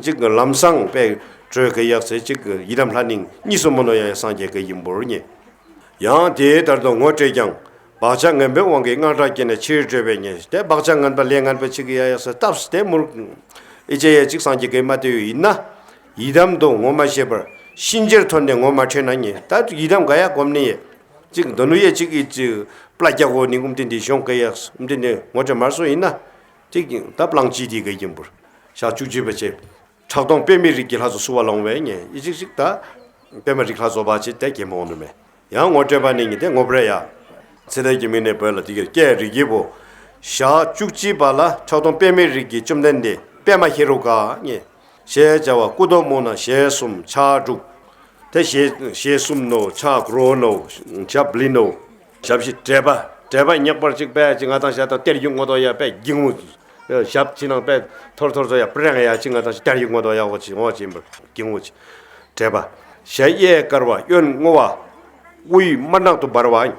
ཅིག་ལམ་སང་པེ་གྲོས་གི་ཡག་སེ་ཅིག་ཡི་དམ་ལྷ་ནིང་གཉིས་སུ་མོ་ནོ་ཡ་ཡ་སངས་རྒྱས་གི་ཡིན་བུར་ཉེ། ཡང་དེའི་ལྟར་དུ་ངོ་སྤྲད་ཀྱང་བག་ཆགས་ངན་པའི་དབང་གིས་དངངས་སྐྲག་སྐྱེས་ནས་ཕྱིར་བྲོས་པས་ཉེ་དེ་བག་ཆགས་ངན་པ་ལས་ངན་པ་ཅིག་ཡ་ཡག་སེ་སྟབས་དེ་མུར་ཨི་ཅེ་ཡ་ཅིག་སངས་རྒྱས་གི་མ་དེ་ཡོད་ཡིན་ན། ཡི་དམ་དུ་ངོ་མ་ཤེས་པར་གཤིན་རྗེར་ཐོན་ནས་ངོ་མ་འཕྲོད་ན་ཉེ་ད་ཡི་དམ་ག་ཡ་གོམ་ནི་ཡེ། ཅིག་དོ་ནུ་ཡེ་ཅིག་ཨི་ཅིག་པླ་རྒྱ་གོ་ནི་ཨུམ་ཏི་འདི་ཤོང་གི་ཡག་ཨུམ་ཏི་འདི་ངོ་སྤྲོད་མར་སོ་ཡིན་ན། ཅིག་ད་པླང་ཅི་དི་གི་ཡིན་བུར། ཞག་བཅུ་གཅིག་པ་ཅེ། ཁྲག་འཐུང་པདྨའི་རིགས་ཀྱི་ལྷ་ཚོགས་བསུ་བ་ལོང་བས་ཉེ་ཨི་ཅིག་ཅིག་ད། པདྨ་རིགས་ལྷ་ཚོགས་པ་ཅིག་དེ་གེ་མོ་ནུ་མེ། ཡང་ངོ་སྤྲོད་པ་ནི་ཉེ་དེ་ངོ་སྤྲོད་ཡ། ཚེ་འདས་ཀྱི་མིང་ནས་བོས་ལ་དེ་གིར་ཀྱེ་རིགས་ཀྱི་བུ། ཞག་བཅུ་གཅིག་པ་ལ་ཁྲག་འཐུང་པདྨའི་རིགས་ཀྱི་བཅོམ་ལྡན་འདས་པདྨ་ཧེ་རུ་ཀ་ཉེ། ཞེས་བྱ་བ་སྐུ་མདོག་སྨུག་ན་ཞལ་གསུམ་ཕྱག་དྲུག་དེ་ཞལ་ཞལ་གསུམ་ནོ་ཕྱག་དྲུག་ནོ་ཞབས་བཞི་བྲེ་བ་བྲེ་བ་ཉེག་པར་ཅིག་པེ་ཅིག་ང་དང་ཞག་དང་གཏེར་ཡུག་ངོ་དོ་ཡ་པེ་གིང་ངུ། ཞབས་ཕྱི་ནང་པེ་ཐོར་ཐོར་ཚོ་ཡ་པྲེང་ཡ་ཅིག་ང་དང་ཞག་གཏེར་ཡུག་ངོ་དོ་ཡ་འོ་ཅིག་འོ་ཅིག་ཡིན་པར་གིང་ངུ་ཅིག་བྲེ་བ། ཞལ་གཡས་དཀར་བ་གཡོན་སྔོ་བ། དབུས་དམར་ནག་ཏུ་འབར་བ།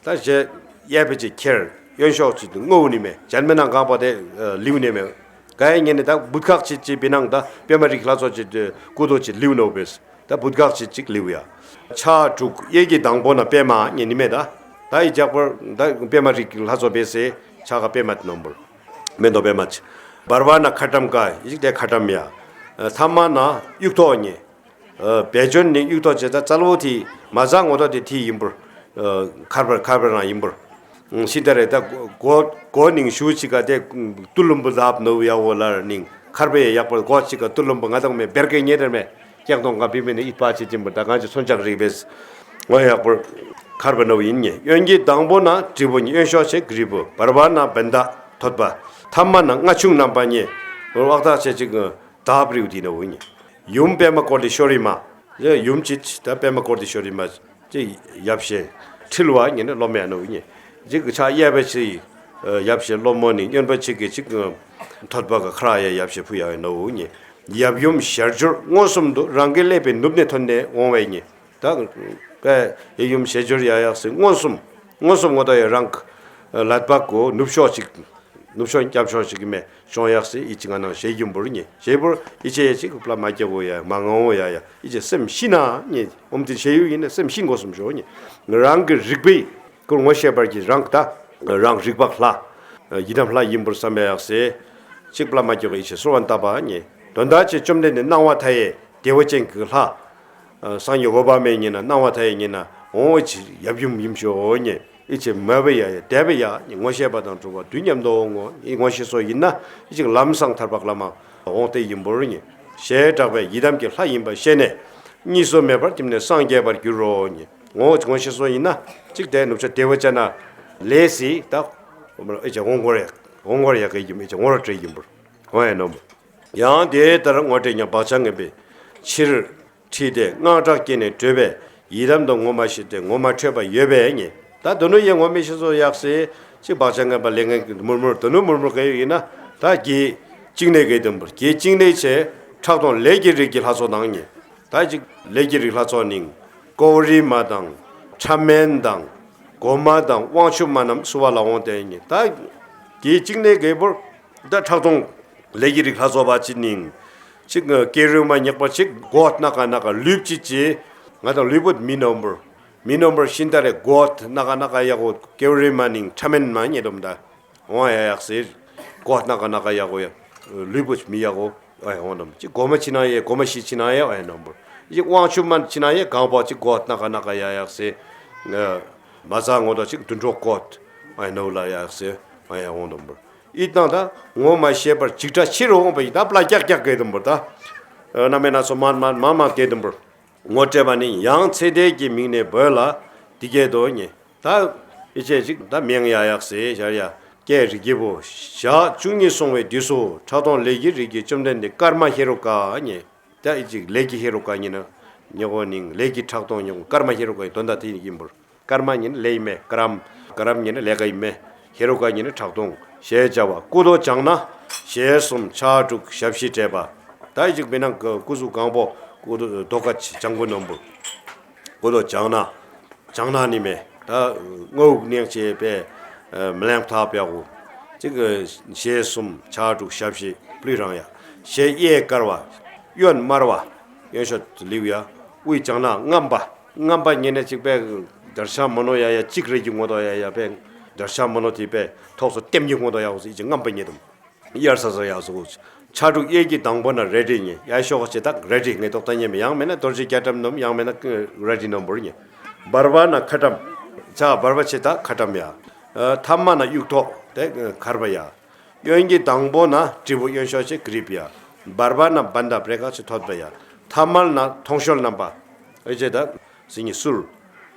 ད་ཞལ་གཡས་པ་ཅིག་ཁྱེར་གཡོན་ཕྱོགས་ཅིག་ཏུ་སྔོ་བོ་ནི་མེ་ཅན་མེ་ནང་གང་པ་དེ་ལིའུ་ནི་མེ། ག་ཡེ་ཉེ་ནི་ད་བུད་ཁག་ཅིག་ཅིག་པི་ནང་ད་པདྨ་རིགས་ལྷ་ཚོགས་ཅིག་ཏུ་སྐུ་མདོག་ཅིག་ལིའུ་ནོ་བེས། ད་བུད་ཁག་ཅིག་ཅིག་ལིའུ་ཡ། ཕྱག་དྲུག་གཡས་ཀྱི་དང་པོ་ན་པདྨ་ཉེ་ནི་མེ་ད། ད་ཨི་ཇག་པར་ད་པདྨ་རིགས་ལྷ་ཚོགས་བེས་སེ་ཕྱག་ག་པདྨ་ནོམ་བུར། མེ་མདོ་པདྨ་ཅིག་བར་བ་ན་ཁ་ཊྭཱཾ་ཀ་ཨི་ཅིག་དེ་ཁ་ཊྭཱཾ་ཡ། ཐ་མ་ན་དབྱུག་ཐོག་ཉེ། བེ་ཅོན་ནི་དབྱུག་ཐོག་ཅེ་ད་ཙལ་བོ་ཐི་མ་ཛ་ངོ་ཐོག་དེ་ཐི་ཡིན་པུར། ཁར་བར་ཁར་བར་རང་ཡིན་པུར། ཤིན་ཏ་རེ་ད་གོ་གོ་ནིང་ཤུ་ཅི་ཀ་དེ་ཏུ་ལུམ་བུ་ལབ་ནོ་ཡ་བོ་ལར་ནིང་ཁར་བར་ཡ་ཡག་པར་གོ་ཅི་ཀ་ཏུ་ལུམ་བུ་ང་དང་མེ་བེར་ཀེ་ཉེ་དེར་མེ་ཀྱག་དོང་ཀ་བི་མེ་ནི་ཨིད་པ་ཅི་ཅིན་པུར་ད་གང་ཅི་སོན་ཅག་རིག་བེས། ང་ཡག་པར་ཁར་བར་ནོ་ཡིན་ཉེ་གཡོན་གྱི་དང་པོ་ན་དྲིལ་བུ་ཉེ་གཡོན་ཕྱོགས་ཅེ་གྲི་བུ་བར་བ་ན་བན་ད་ཐོད་པ་ཐ་མ་ན་རྔ་ཆུང་བསྣམས་པ་ཉེ་བར་བག་ཐག་ཅེ་ཅིག་དག་རིའུ་དི་ནོ་ཉེ། ཡུམ་པདྨ་བཀོད་དེ་ཤོ་རི་མ། ཡུམ་ཅིག་ད་པདྨ་བཀོད་དེ་ཤོ་རི་མ། ཅིག་ཡབ་ཞེ། ཁྲིལ་བ་ཉེ་ནི་ལོ་མེ་ནོ་ཉེ། ཅིག་ཆ་ཡ་བེ་ཅིག་ཡབ་ཞེ་ལོ་མོ་ནི་ཉོན་པ་ཅིག་གི་ཅིག་ཐོད་པ་ག་ཁ་ར་ཡ་ཡབ་ཞེ་ཕུ་ཡ་ནོ་ཉེ། ཡབ་ཡུམ་ཞལ་སྦྱོར་མངོན་སུམ་དུ་རང་གི་ཀླད་པའི་ནུབ་ནས་ཐོན་ནས་འོང་བས་ཉེ། ད་ཡབ་ཡུམ་ཞལ་སྦྱོར་ཡ་ཡག་སེ་མངོན་སུམ་མངོན་སུམ་ངོ་ད་ཡ་རང་ལད་པ་གོ་ནུབ་ཕྱོགས་ཅིག་ནུབ་ཕྱོགས་རྒྱབ་ཕྱོགས་ཤིག་གི་མེ་ཤོང་ཡག་སེ་ཨི་ཅི་ང་ནང་ཞེ་ཡུམ་བུར་ཉེ་ཞེ་བུར་ཨི་ཅེ་ཡེ་ཅིག་པླ་མ་རྒྱ་བོ་ཡ་མ་ངང་བོ་ཡ་ཡ་ཨི་ཅེ་སེམས་ཤི་ན་ཉེ་ཨོམ་ཏི་ཞེ་ཡུ་ཡིན་ན་སེམས་ཤི་འགོ་སུམ་ཞོ་ཉེ་རང་གི་རིག་པའི་ཀུན་ངོ་ཤེས་པར་གྱི་རང་ད་རང་རིག་པ་ལྷ་ཡི་དམ་ལྷ་ཡིན་བུར་བསམ་ཡག་སེ་ཅིག་པླ་མ་རྒྱ་བོ་ཨི་ཅེ་སོར་བན་ཏ་པ་ཉེ་དོན་དག་ཅེ་བཅོམ་ལྡན་འདས་སྣང་བ་མཐའ་ཡས་བདེ་བ་ཅན་གྱི་ལྷ། སངས་རྒྱས་འོད་དཔག་མེད་ཉེ་ན་སྣང་བ་མཐའ་ཡས་ཉེ་ན་འོང་ཨི་ཅེ་ཡབ་ཡུམ་ཡིན་ཞོ་ཉེ། ཨི་ཅེ་མ་བེ་ཡ་ཡ་དེ་བེ་ཡ་ངོ་ཤེས་པ་དང་གྲུབ་པ་དུས་མཉམ་དུ་འོང་ངོ་ཨི་ངོ་ཤེས་སོ་ཡིན་ན་ཨི་ཅིག་ལམ་སང་ཐར་པ་བླ་མ་འོང་སྟེ་ཡིན་བུར་ཉེ་ཞེས་གྲགས་པའི་ཡི་དམ་གྱི་ལྷ་ཡིན་པ་ཤེས་ནས་གཉིས་སུ་མེད་པར་བསྟིམ་ནས་སངས་རྒྱས་པར་འགྱུར་རོ་ཉེ་ངོ་ངོ་ཤེས་སོ་ཡིན་ན་ཅིག་དེ་ནུབ་ཆ་བདེ་བ་ཅན་ན་ལས་སི་ད་ཨི་ཅེ་འོང་གོ་རེ་འོང་གོ་རེ་ཡ་གེ་ཡིན་ཨི་ཅེ་འོང་ར་ཏྲེ་ཡིན་བུར་འོང་ཡ་ནོ་མོ། ཡང་དེ་ལྟར་ངོ་སྤྲད་ཀྱང་བག་ཆགས་ངན་པའི་ཕྱིར། ཁྲིད་དེ་དངངས་སྐྲག་སྐྱེས་ནས་བྲོས་པས་ཡི་དམ་དུ་ངོ་མ་ཤེས་ཏེ་ངོ་མ་འཕྲོད་པ་ཡོད་པས་ཉེ། ད་དོ་ནུ་ཡེ་ངོ་མི་ཤེས་སོ་ཡག་སེ་ཅིག་བག་ཆགས་ངན་པ་ལས་ངན་གྱི་མུར་མུར་དོ་ནུ་མུར་མུར་ག་ཡོད་ཡིན་ན་ད་གི་གཅིག་ནས་གི་དུམ་བུར་གི་གཅིག་ནས་ཆེ་ཁྲག་འཐུང་ལས་ཀྱི་རིགས་ཀྱི་ལྷ་ཚོགས་དང་ཉེ། ད་ཅིག་ལས་ཀྱི་རིགས་ལྷ་ཚོགས་ནིང་ཀོ་རི་མ་དང་ཕྲ་མེན་དང་གོ་མ་དང་དབང་ཕྱུག་མ་རྣམས་བསུ་བ་ལ་འོང་སྟེ་ཉེ། ད་གི་གཅིག་ནས་གི་བུར་ད་ཁྲག་འཐུང་ལས་ཀྱི་རིགས་ལྷ་ཚོགས་པ་ཅིག་ནིང་ཅིག་ཀེ་རུ་མ་ཉག་པ་ཅིག་གོ་ནག་ནག་ལུས་ཅིག་ཅིག་ང་དང་ལུས་པོ་མི་ནོར་བུར་མི་ནོར་བུར་ཤིན་ཏ་རེ་གོ་ནག་ནག་ཡ་གོ་ཀེ་རུ་མ་ནིང་ཕྲ་མེན་མ་ཉེ་དོམ་ད་འོང་ཡ་ཡག་སེ་གོ་ནག་ནག་ཡ་གོ་ཡ་ལུས་པོ་མི་ཡ་གོ་ཨེ་འོང་དོམ་ཅིག་གོ་མ་ཅི་ན་ཡེ་གོ་མ་ཤི་ཅི་ན་ཡེ་ཨེ་ནོར་བུར་ ཅིག་དབང་ཕྱུག་མ་ཅི་ན་ཡ་གང་པོ་ཅིག་གོད་ན་ཀ་ན་ཀ་ཡ་ཡག་སེ། མ་ཟ་ངོ་ད་ཅིག་དུད་འགྲོ་གོད། ཨ་ནོ་ལ་ཡག་སེ། ཨ་ཡ་འོང་དོམ་བུར། ཨི་ཏང་ད་ངོ་མ་ཤེས་པར་ཅིག་ཏྲ་ཕྱི་རུ་འོང་པ་ཡི་ད་པླ་ཀྱག་ཀྱག་གེ་དོམ་བུར་ད། ན་མེ་ན་སོ་མན་མན་མན་མན་གེ་དོམ་བུར། ངོ་སྤྲད་པ་ནི་ཡང་ཚེ་འདས་ཀྱི་མིང་ནས་འབོད་ལ་དེ་སྐད་དོ་ཉེ། ད་ཨི་ཅེ་ཅིག་ད་མིང་ཡ་ཡག་སེ་ཞར་ཡ། ཀྱེ་རིགས་ཀྱི་བུ། ཞག་བཅུ་གཉིས་སོང་བའི་དུས་སུ་ཕྲག་དོག་ལས་ཀྱི་རིགས་ཀྱི་བཅོམ་ལྡན་འདས་ཀརྨ་ཧེ་རུ་ཀ་ཉེ། ད་ཨི་ཅིག་ལས་ཀྱི་ཧེ་རུ་ཀ་ཉེ་ན། ཉེ་གོ་ནིང་ལས་ཀྱི་ཕྲག་དོག་ཉེ་གོ་ཀརྨ་ཧེ་རུ་ཀ་ཡི་དོན་དག་དེ་ཡིན་བུར། ཀརྨ་ཉེ་ན་ལས་ཡིན་མེ་ཀ་རམ། ཀ་རམ་ཉེ་ན་ལས་ཀ་ཡིན་མེ། ཧེ་རུ་ཀ་ཉེ་ན་ཕྲག་དོག་ཞེས་བྱ་བ་སྐུ་མདོག་ལྗང་ནག་ཞལ་གསུམ་ཕྱག་དྲུག་ཞབས་བཞི་བྲེས་པ། ད་ཨི་ཅིག་མི་ནང་སྐུ་གཟུགས་གང་པོ་སྐུ་མདོག་ཀ་ལྗང་གུ་ནོམ་བུར། སྐུ་མདོག་ལྗང་ནག། ལྗང་ནག་ནི་མེ། ད་སྔོ་ནེང་ཅེ་པེ་མི་ལེང་ཐག་པེ་གོ། ཅིག་ཞལ་གསུམ་ཕྱག་དྲུག་ཞབས་བཞི་པླུ་རང་ཡ། ཞལ་གཡས་དཀར་བ། གཡོན་དམར་བ། གཡོན་ཕྱོགས་ལིའུ་ཡ། དབུས་ལྗང་ནག་རྔམ་པ། རྔམ་པ་ཉེ་ན་ཅིག་པེ་དར་ཤ་མོ་ནོ་ཡ་ཡ་ཅིག་རེ་གི་ངོ་ཏོ་ཡ་ཡ་པེ་དར་ཤ་མོ་ནོ་ཏི་པེ་ཐོག་སོ་ལྟེམ་གི་ངོ་ཏོ་ཡ་འོ་སི་ཅིག་རྔམ་པ་ཉེ་དོམ། ཡར་ས་ས་ཡ་སོ་གོ། ཕྱག་དྲུག་གཡས་ཀྱི་དང་པོ་ན་རལ་གྲི་ཉེ། ཡ་ཤོག་ཅེ་དག་རལ་གྲི་ངེ་ཏོག་ཏ་ཉེ་མེ་ཡང་མེ་ན་རྡོ་རྗེ་རྒྱ་གྲམ་ནོམ་ཡང་མེ་ན་རལ་གྲི་ནོམ་བུར་ཉེ། བར་པ་ན་ཁ་ཏྲམ། ཕྱག་བར་པ་ཅེ་དག་ཁ་ཏྲམ་ཡ། ཐ་མ་ན་དབྱུག་ཐོག་དེ་མཁར་པ་ཡ། གཡོན་གྱི་དང་པོ་ན་དྲིལ་བུ་གཡོན་ཕྱོགས་ཅེ་གྲིབ་ཡ། བར་པ་ན་བན་དྷ་པྲེ་ཁ་ཅེ་ཐོད་པ་ཡ། ཐ་མལ་ན་ཐོང་གཤོལ་བསྣམས་པ། ཨེ་ཅེ་དག་སིང་གི་སུལ།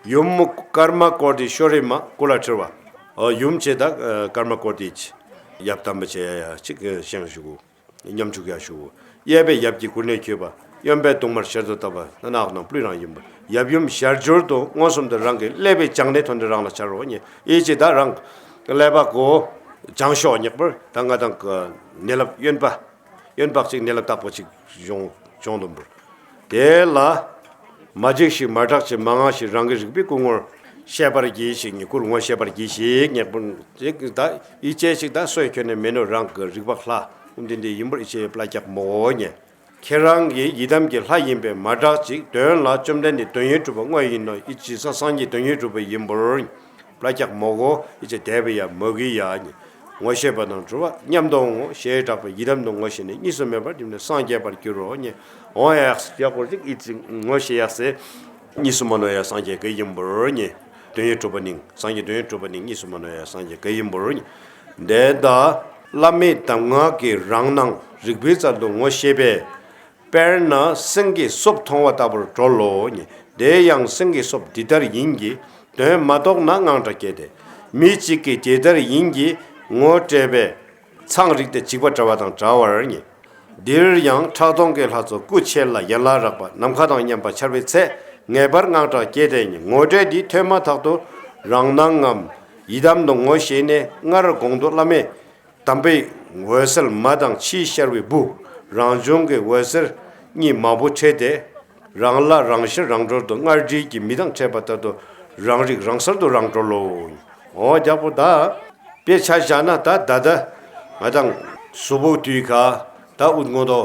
ཡུམ་ཀརྨ་ཀོ་ཏི་ཤོ་རི་མ་ཀུ་ལ་ཁྲིར་བ། ཡུམ་ཅེ་དག་ཀརྨ་ཀོ་ཏི་ཅི། ཡབ་དམ་པ་ཅེ་ཡ་ཡ་ཅིག་ཞེང་ཞུ་གུ། ཉམ་ཆུག་ཡ་ཞུ་གུ། གཡས་པས་ཡབ་ཀྱི་སྐུ་གནས་འཁྱུད་པ། གཡོན་པས་དུང་དམར་ཞལ་དུ་བཏབ་པ། ན་ནག་ནང་པླུ་རང་ཡིན་པ། ཡབ་ཡུམ་ཞལ་སྦྱོར་དུ་མངོན་སུམ་དུ་རང་གི་ཀླད་པའི་བྱང་སྣེ་ཐོན་ཏེ་རང་ལ་འཆར་རོ་ཉེ། ཨི་ཅེ་དག་རང་ཀླད་པ་གོ་བྱང་ཤོག་ཉེག་པར་ད་ང་དང་གི་ནད་ལབ་གཡོན་པ། གཡོན་པ་ཅིག་ནད་ལབ་དག་པོ་ཅིག་བྱུང་བྱུང་དོམ་བུར། དེ་ལ་མ་འཇིགས་ཤིག་མ་སྐྲག་ཅིག་མ་དངངས་ཤིག་རང་གི་རིག་པའི་སྐུ་ངོར་ཤེས་པར་གྱིས་ཤིག་ཉེ་སྐུར་ངོ་ཤེས་པར་གྱིས་ཤིག་ཉེག་པར་ཅིག་ད་ཨི་ཅེ་ཅིག་ད་སོས་ཁྱོན་ནས་མེད་ནོ་རང་གི་རིག་པ་ལྷ་ཨུམ་དེ་འདི་ཡིན་པར་ཨི་ཅེ་པླ་ཀྱག་མོ་གོ་ཉེ། ཁྱེད་རང་གི་ཡི་དམ་གྱི་ལྷ་ཡིན་པས་མ་སྐྲག་ཅིག་དོན་ལ་བཅོམ་ལྡན་འདས་དོན་ཡོད་གྲུབ་པ་དངོས་ཡིན་ནོ། ཨི་ཅེ་ས་སངས་རྒྱས་དོན་ཡོད་གྲུབ་པ་ཡིན་པར་པླ་ཀྱག་མོ་གོ་ཨི་ཅེ་དེ་བས་ཡ་མོ་གི་ཡ་ཉེ། ངོ་ཤེས་པ་དང་གྲུབ་པ་མཉམ་དུ་འོང་ངོ་། ཞེས་གྲགས་པའི་ཡི་དམ་དུ་ངོ་ཤེས་ནས། གཉིས་སུ་མེད་པར་བསྒྲིམས་ནས་སངས་རྒྱས་པར་འགྱུར་རོ་ཉེ། འོང་ཡག་ཡག་པོ་ཅིག་ཨི་ཅེ་ངོ་ཤེས་ཡག་སེ། གཉིས་སུ་མ་ནོར་ཡ་སངས་རྒྱས་ག་ཡིན་པར་ཉེ། དོན་ཡོད་གྲུབ་པ་ནི་སངས་རྒྱས་དོན་ཡོད་གྲུབ་པ་ནི་གཉིས་སུ་མ་ནོར་ཡ་སངས་རྒྱས་ག་ཡིན་པར་ཉེ། དེ་ལྟར་བླ་མེད་གདམས་ངག་གི་རང་སྣང་རིག་པའི་རྩལ་དུ་ངོ་ཤེས་པས། དཔེར་ན་སེང་གེས་སོབ་མཐོང་བ་ལྟ་བུར་གྲོལ་ལོ་ཉེ། དེ་ཡང་སེང་གེའི་སོབ་འདི་ལྟར་ཡིན་གྱི། དོན་མ་རྟོགས་ན་དངངས་སྐྲག་སྐྱེས་ཏེ། མི་གཅིག་གིས་དེ་ལྟར་ཡིན་གྱི་ངོ་སྤྲད་པས། ཚངས་རིགས་ཏེ་འཇིགས་པ་བྲལ་བ་དང་འདྲ་བར་ཉེ། འདིར་ཡང་ཕྲག་དོག་གི་ལྷ་ཚོགས་སྐུ་མཆེད་ལ་ཡན་ལག་རགས་པ་ནམ་མཁའ་དང་མཉམ་པར་འཆར་བའི་ཚེ་ངེས་པར་དངངས་སྐྲག་སྐྱེས་ཏེ་ཉེ། ངོ་སྤྲོད་འདི་ཐོས་མ་ཐག་ཏུ་རང་སྣང་ངམ་ཡི་དམ་དུ་ངོ་ཤེས་ནས། སྔར་གོང་དུ་བླ་མེད་དམ་པའི་འོད་གསལ་མ་དང་ཕྱིས་ཤར་བའི་བུ། རང་བྱུང་གི་འོད་ཟེར་གཉིས་མང་པོ་འཕྲད་དེ། རང་ལ་རང་ཤེས་རང་གྲོལ་དུ་སྔར་འདྲིས་ཀྱི་མི་དང་འཕྲད་པ་ལྟར་དུ་རང་རིག་རང་གསལ་དུ་རང་གྲོལ་ལོ། འོ་ཡག་པོ་ད། དཔེ་ཆ་བཞག་ན་ད་ད་ད་ང་དང་གཟུགས་པོ་དུས་ཁ་ད་འུད་ངོ་ཏོ་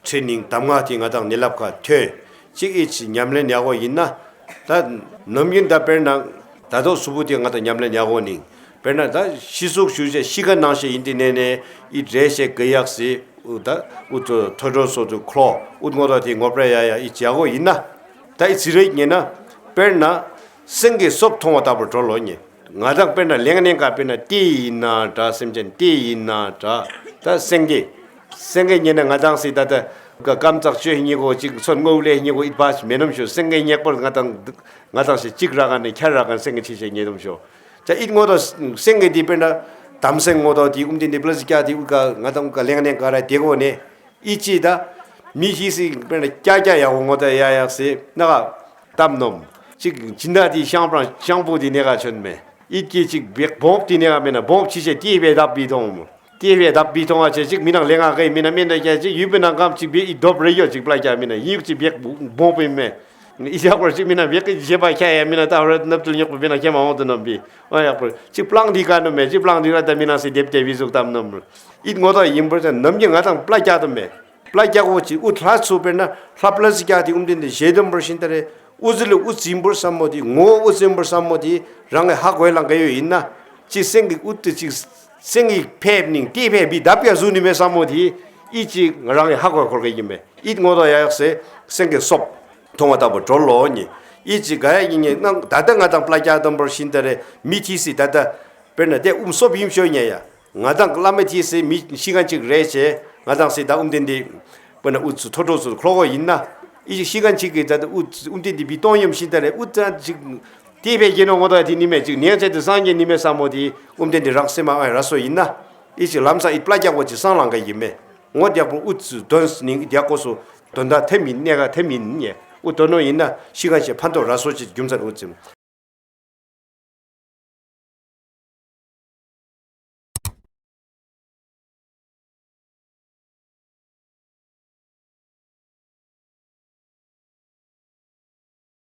ཁྲིད་ནིང་གདམས་ངག་དེ་ང་དང་ནི་ལབ་ཁ་ཐོས་ཅིག་ཨི་ཅིག་ཉམས་ལེན་ཡག་པོ་ཡིན་ན། ད་ནམ་རྒྱུན་ད་དཔེར་ན་ད་དོ་གཟུགས་པོ་དེ་ང་དང་ཉམས་ལེན་ཡག་པོ་ནིང་དཔེར་ན་ད་ཤི་གཟུགས་ཞུ་བྱས་ཤི་ཁ་ནང་བཞིན་ཡིན་དེ་ནས་ནས་ཨི་འདྲེ་ཞེས་གི་ཡག་སི་ཨུ་ད་ཨུ་ཐོ་ཐོ་ཏྲོ་སོ་ཏུ་ཁོ་ཨུད་ངོ་ཏོ་དེ་ངོ་སྤྲོད་ཡ་ཡ་ཨི་ཅིག་ཡག་པོ་ཡིན་ན། ད་ཨི་ཅིག་རེད་ཉེ་ན་དཔེར་ན་སེང་གེས་སོབ་མཐོང་བ་ལྟ་བུར་གྲོལ་ལོ་ཉེ། ང་དང་དཔེར་ན་གླེང་ནས་ག་དཔེར་ན་ཏི་ཡིན་ན་འདྲ་སེམས་ཅན་ཏི་ཡིན་ན་འདྲ། ད་སེང་གེ་སེང་གེ་ཉེ་ན་ང་དང་སི་ད་ད་ཀ་ཀམ་ཙག་ཅོ་ཧི་ཉེ་གོ་ཅིག་ཚོན་སྔོ་ལེ་ཉེ་གོ་ཨི་བ་ཅིག་མེ་ནོམ་ཤོ། སེང་གེ་ཉེག་པར་ང་དང་ང་དང་སི་ཅིག་ར་ག་ནས་ཁྱར་ར་ག་ནས་སེང་གེ་ཆི་ཆེ་ཉེ་ནོམ་ཤོ། ཅ་ཨིད་ངོ་ཏོ་སེང་གེ་དི་དཔེར་ན་དམ་སེང་ངོ་ཏོ་དི་ཨུམ་དི་ནི་པླ་ཅི་ཀྱ་དི་ཨུ་ཀ་ང་དང་ཨུ་ཀ་གླེང་ནས་ག་ར་དེ་གོ་ནས། ཨི་ཅི་ད། མི་ཤི་སི་དཔེར་ན་ཀྱ་ཀྱ་ཡག་པོ་ངོ་ད་ཡ་ཡག་སི་ན་ག་བཏབ་ནོམ། ཅིག་ཅི་འདྲ་དི་ཤང་པྲང་ཤང་པོ་དི་ནས་ག་ཆོན་མེ། ཨི་ཀྱི་ཅིག་བེག་བོབ་དི་ནས་ག་མེ་ན་བོབ་ཆི་ཆེ་ཏི་བེ་དབ་བི་ཐོང་མོ། ཏི་བེ་དབ་བི་ཐོང་ཨ་ཆེ་ཅིག་མི་ནང་ལེ་ང་གེ་མི་ན་མེ་ན་ཀྱ་ཅིག་ཡུ་བེ་ན་གམ་ཅིག་བེ་ཨི་དོབ་རེ་ཡོ་ཅིག་པླ་ཀྱ་མི་ན་ཡུ་ཅིག་བེག་བོབ་བི་མེ། ཨི་ཡག་པར་ཅིག་མི་ན་བེག་གི་ཞེ་པ་ཁྱ་ཡ་མི་ན་ད་ཧོ་ར་ནབ་ཏུལ་ཉོག་པོ་མི་ན་ཁྱ་མ་འོང་དུ་ནོམ་བི། ཨ་ཡག་པར་ཅིག་པླང་དི་ག་ནོ་མེ་ཅིག་པླང་དི་ར་ད་མི་ན་སི་དེབ་དེ་བི་ཟུག་བཏབ་ནོམ་རུ། ཨིད་ངོ་ཏོ་ཡིན་པར་ཅན་ནམ་གྱི་ང་དང་པླ་ཀྱ་དུ་མེ། པླ་ཀྱ་གོ་ཅིག་ཨུ་ལྷ་ཚུ་དཔེར་ན་ལྷ་པླ་ཅི་ཀྱ་དི་ཨུམ་དི་འདི་ཞེ་དུམ་པར་ཤིན་ཏ་རེ་ཨུ་ཟི་ལི་ཨུ་ཙིམ་པར་སམ་མོ་དི་ངོ་ཨུ་ཙིམ་པར་སམ་མོ་དི་རང་གི་ཧ་གོ་ལང་ག་ཡོ་ཡིན་ན། ཅིག་སེང་གི་ཨུ་ཏི་ཅིག་སེང་གི་ཕེབས་ནིང་ཏི་ཕེབས་བི་དབ་ཀྱ་ཟུ་ནི་མེ་སམ་མོ་དི་ཨི་ཅིག་རང་གི་ཧ་གོ་ཁོར་གི་ཡིན་མེ། ཨིད་ངོ་ཏོ་ཡ་ཡག་སེ་སེང་གི་སོབ། ཐོང་བ་ལྟ་བུ་འགྲོ་ལོ་ནི། ཨི་ཅིག་ག་ཡ་ཡིན་ནི་ན་ད་ལྟ་ང་དང་པླ་ཀྱ་དམ་པོར་ཤིན་ཏ་རེ་མི་ཐི་སི་ད་ལྟ་དཔེར་ན་དེ་ཨུམ་སོབ་ཡིན་ཤོ་ཉེ་ཡ། ང་དང་བླ་མ་ཐི་སི་མི་ཤི་ཁན་ཅིག་རེ་ཆེ། ང་དང་སི་ད་ཨུམ་ཏན་དི་དཔེར་ན་ཨུ་ཙི་ཐོ་ཏོ་ཙི་ཁློ་གོ་ཡིན་ན། ཨི་ཅིག་ཤི་ཁན་ཅིག་གི་ད་ལྟ་ཨུ་ཙི་ཨུམ་ཏན་དི་བི་ཏོང་ཡོམ་ཤིན་ཏ་རེ་ཨུ་ཙི་ཅིག་དེ་བས་གྱེ་ནོ་ངོ་ཏོ་ཡ་ཐི་ནི་མེ་ཅིག་ནེ་ཅེ་དི་སང་གྱེ་ནི་མེ་ས་མོ་དི་ཨུམ་ཏན་དི་རང་སེ་མ་ཨ་ར་སོ་ཡིན་ན། ཨི་ཅིག་ལམ་སང་ཨི་པླ་ཀྱ་གོ་ཅིག་སང་ལང་ག་ཡིན་མེ། ངོ་དེ་ཡག་པོ་ཨུ་ཙི་དོན་སི་ནིང་དེ་ཡག་གོ་སོ་དོན་དག་ཐེ་མིན་གནད་འགག་ཐེ་མིན་ཉེ། ཨུ་དོན་ནོ་ཡིན་ན་ཤི་ཁན་ཅིག་ཕན་ཐོགས་ར་སོ་ཅིག་རྒྱུ་མཚན་ཨུ་ཙི།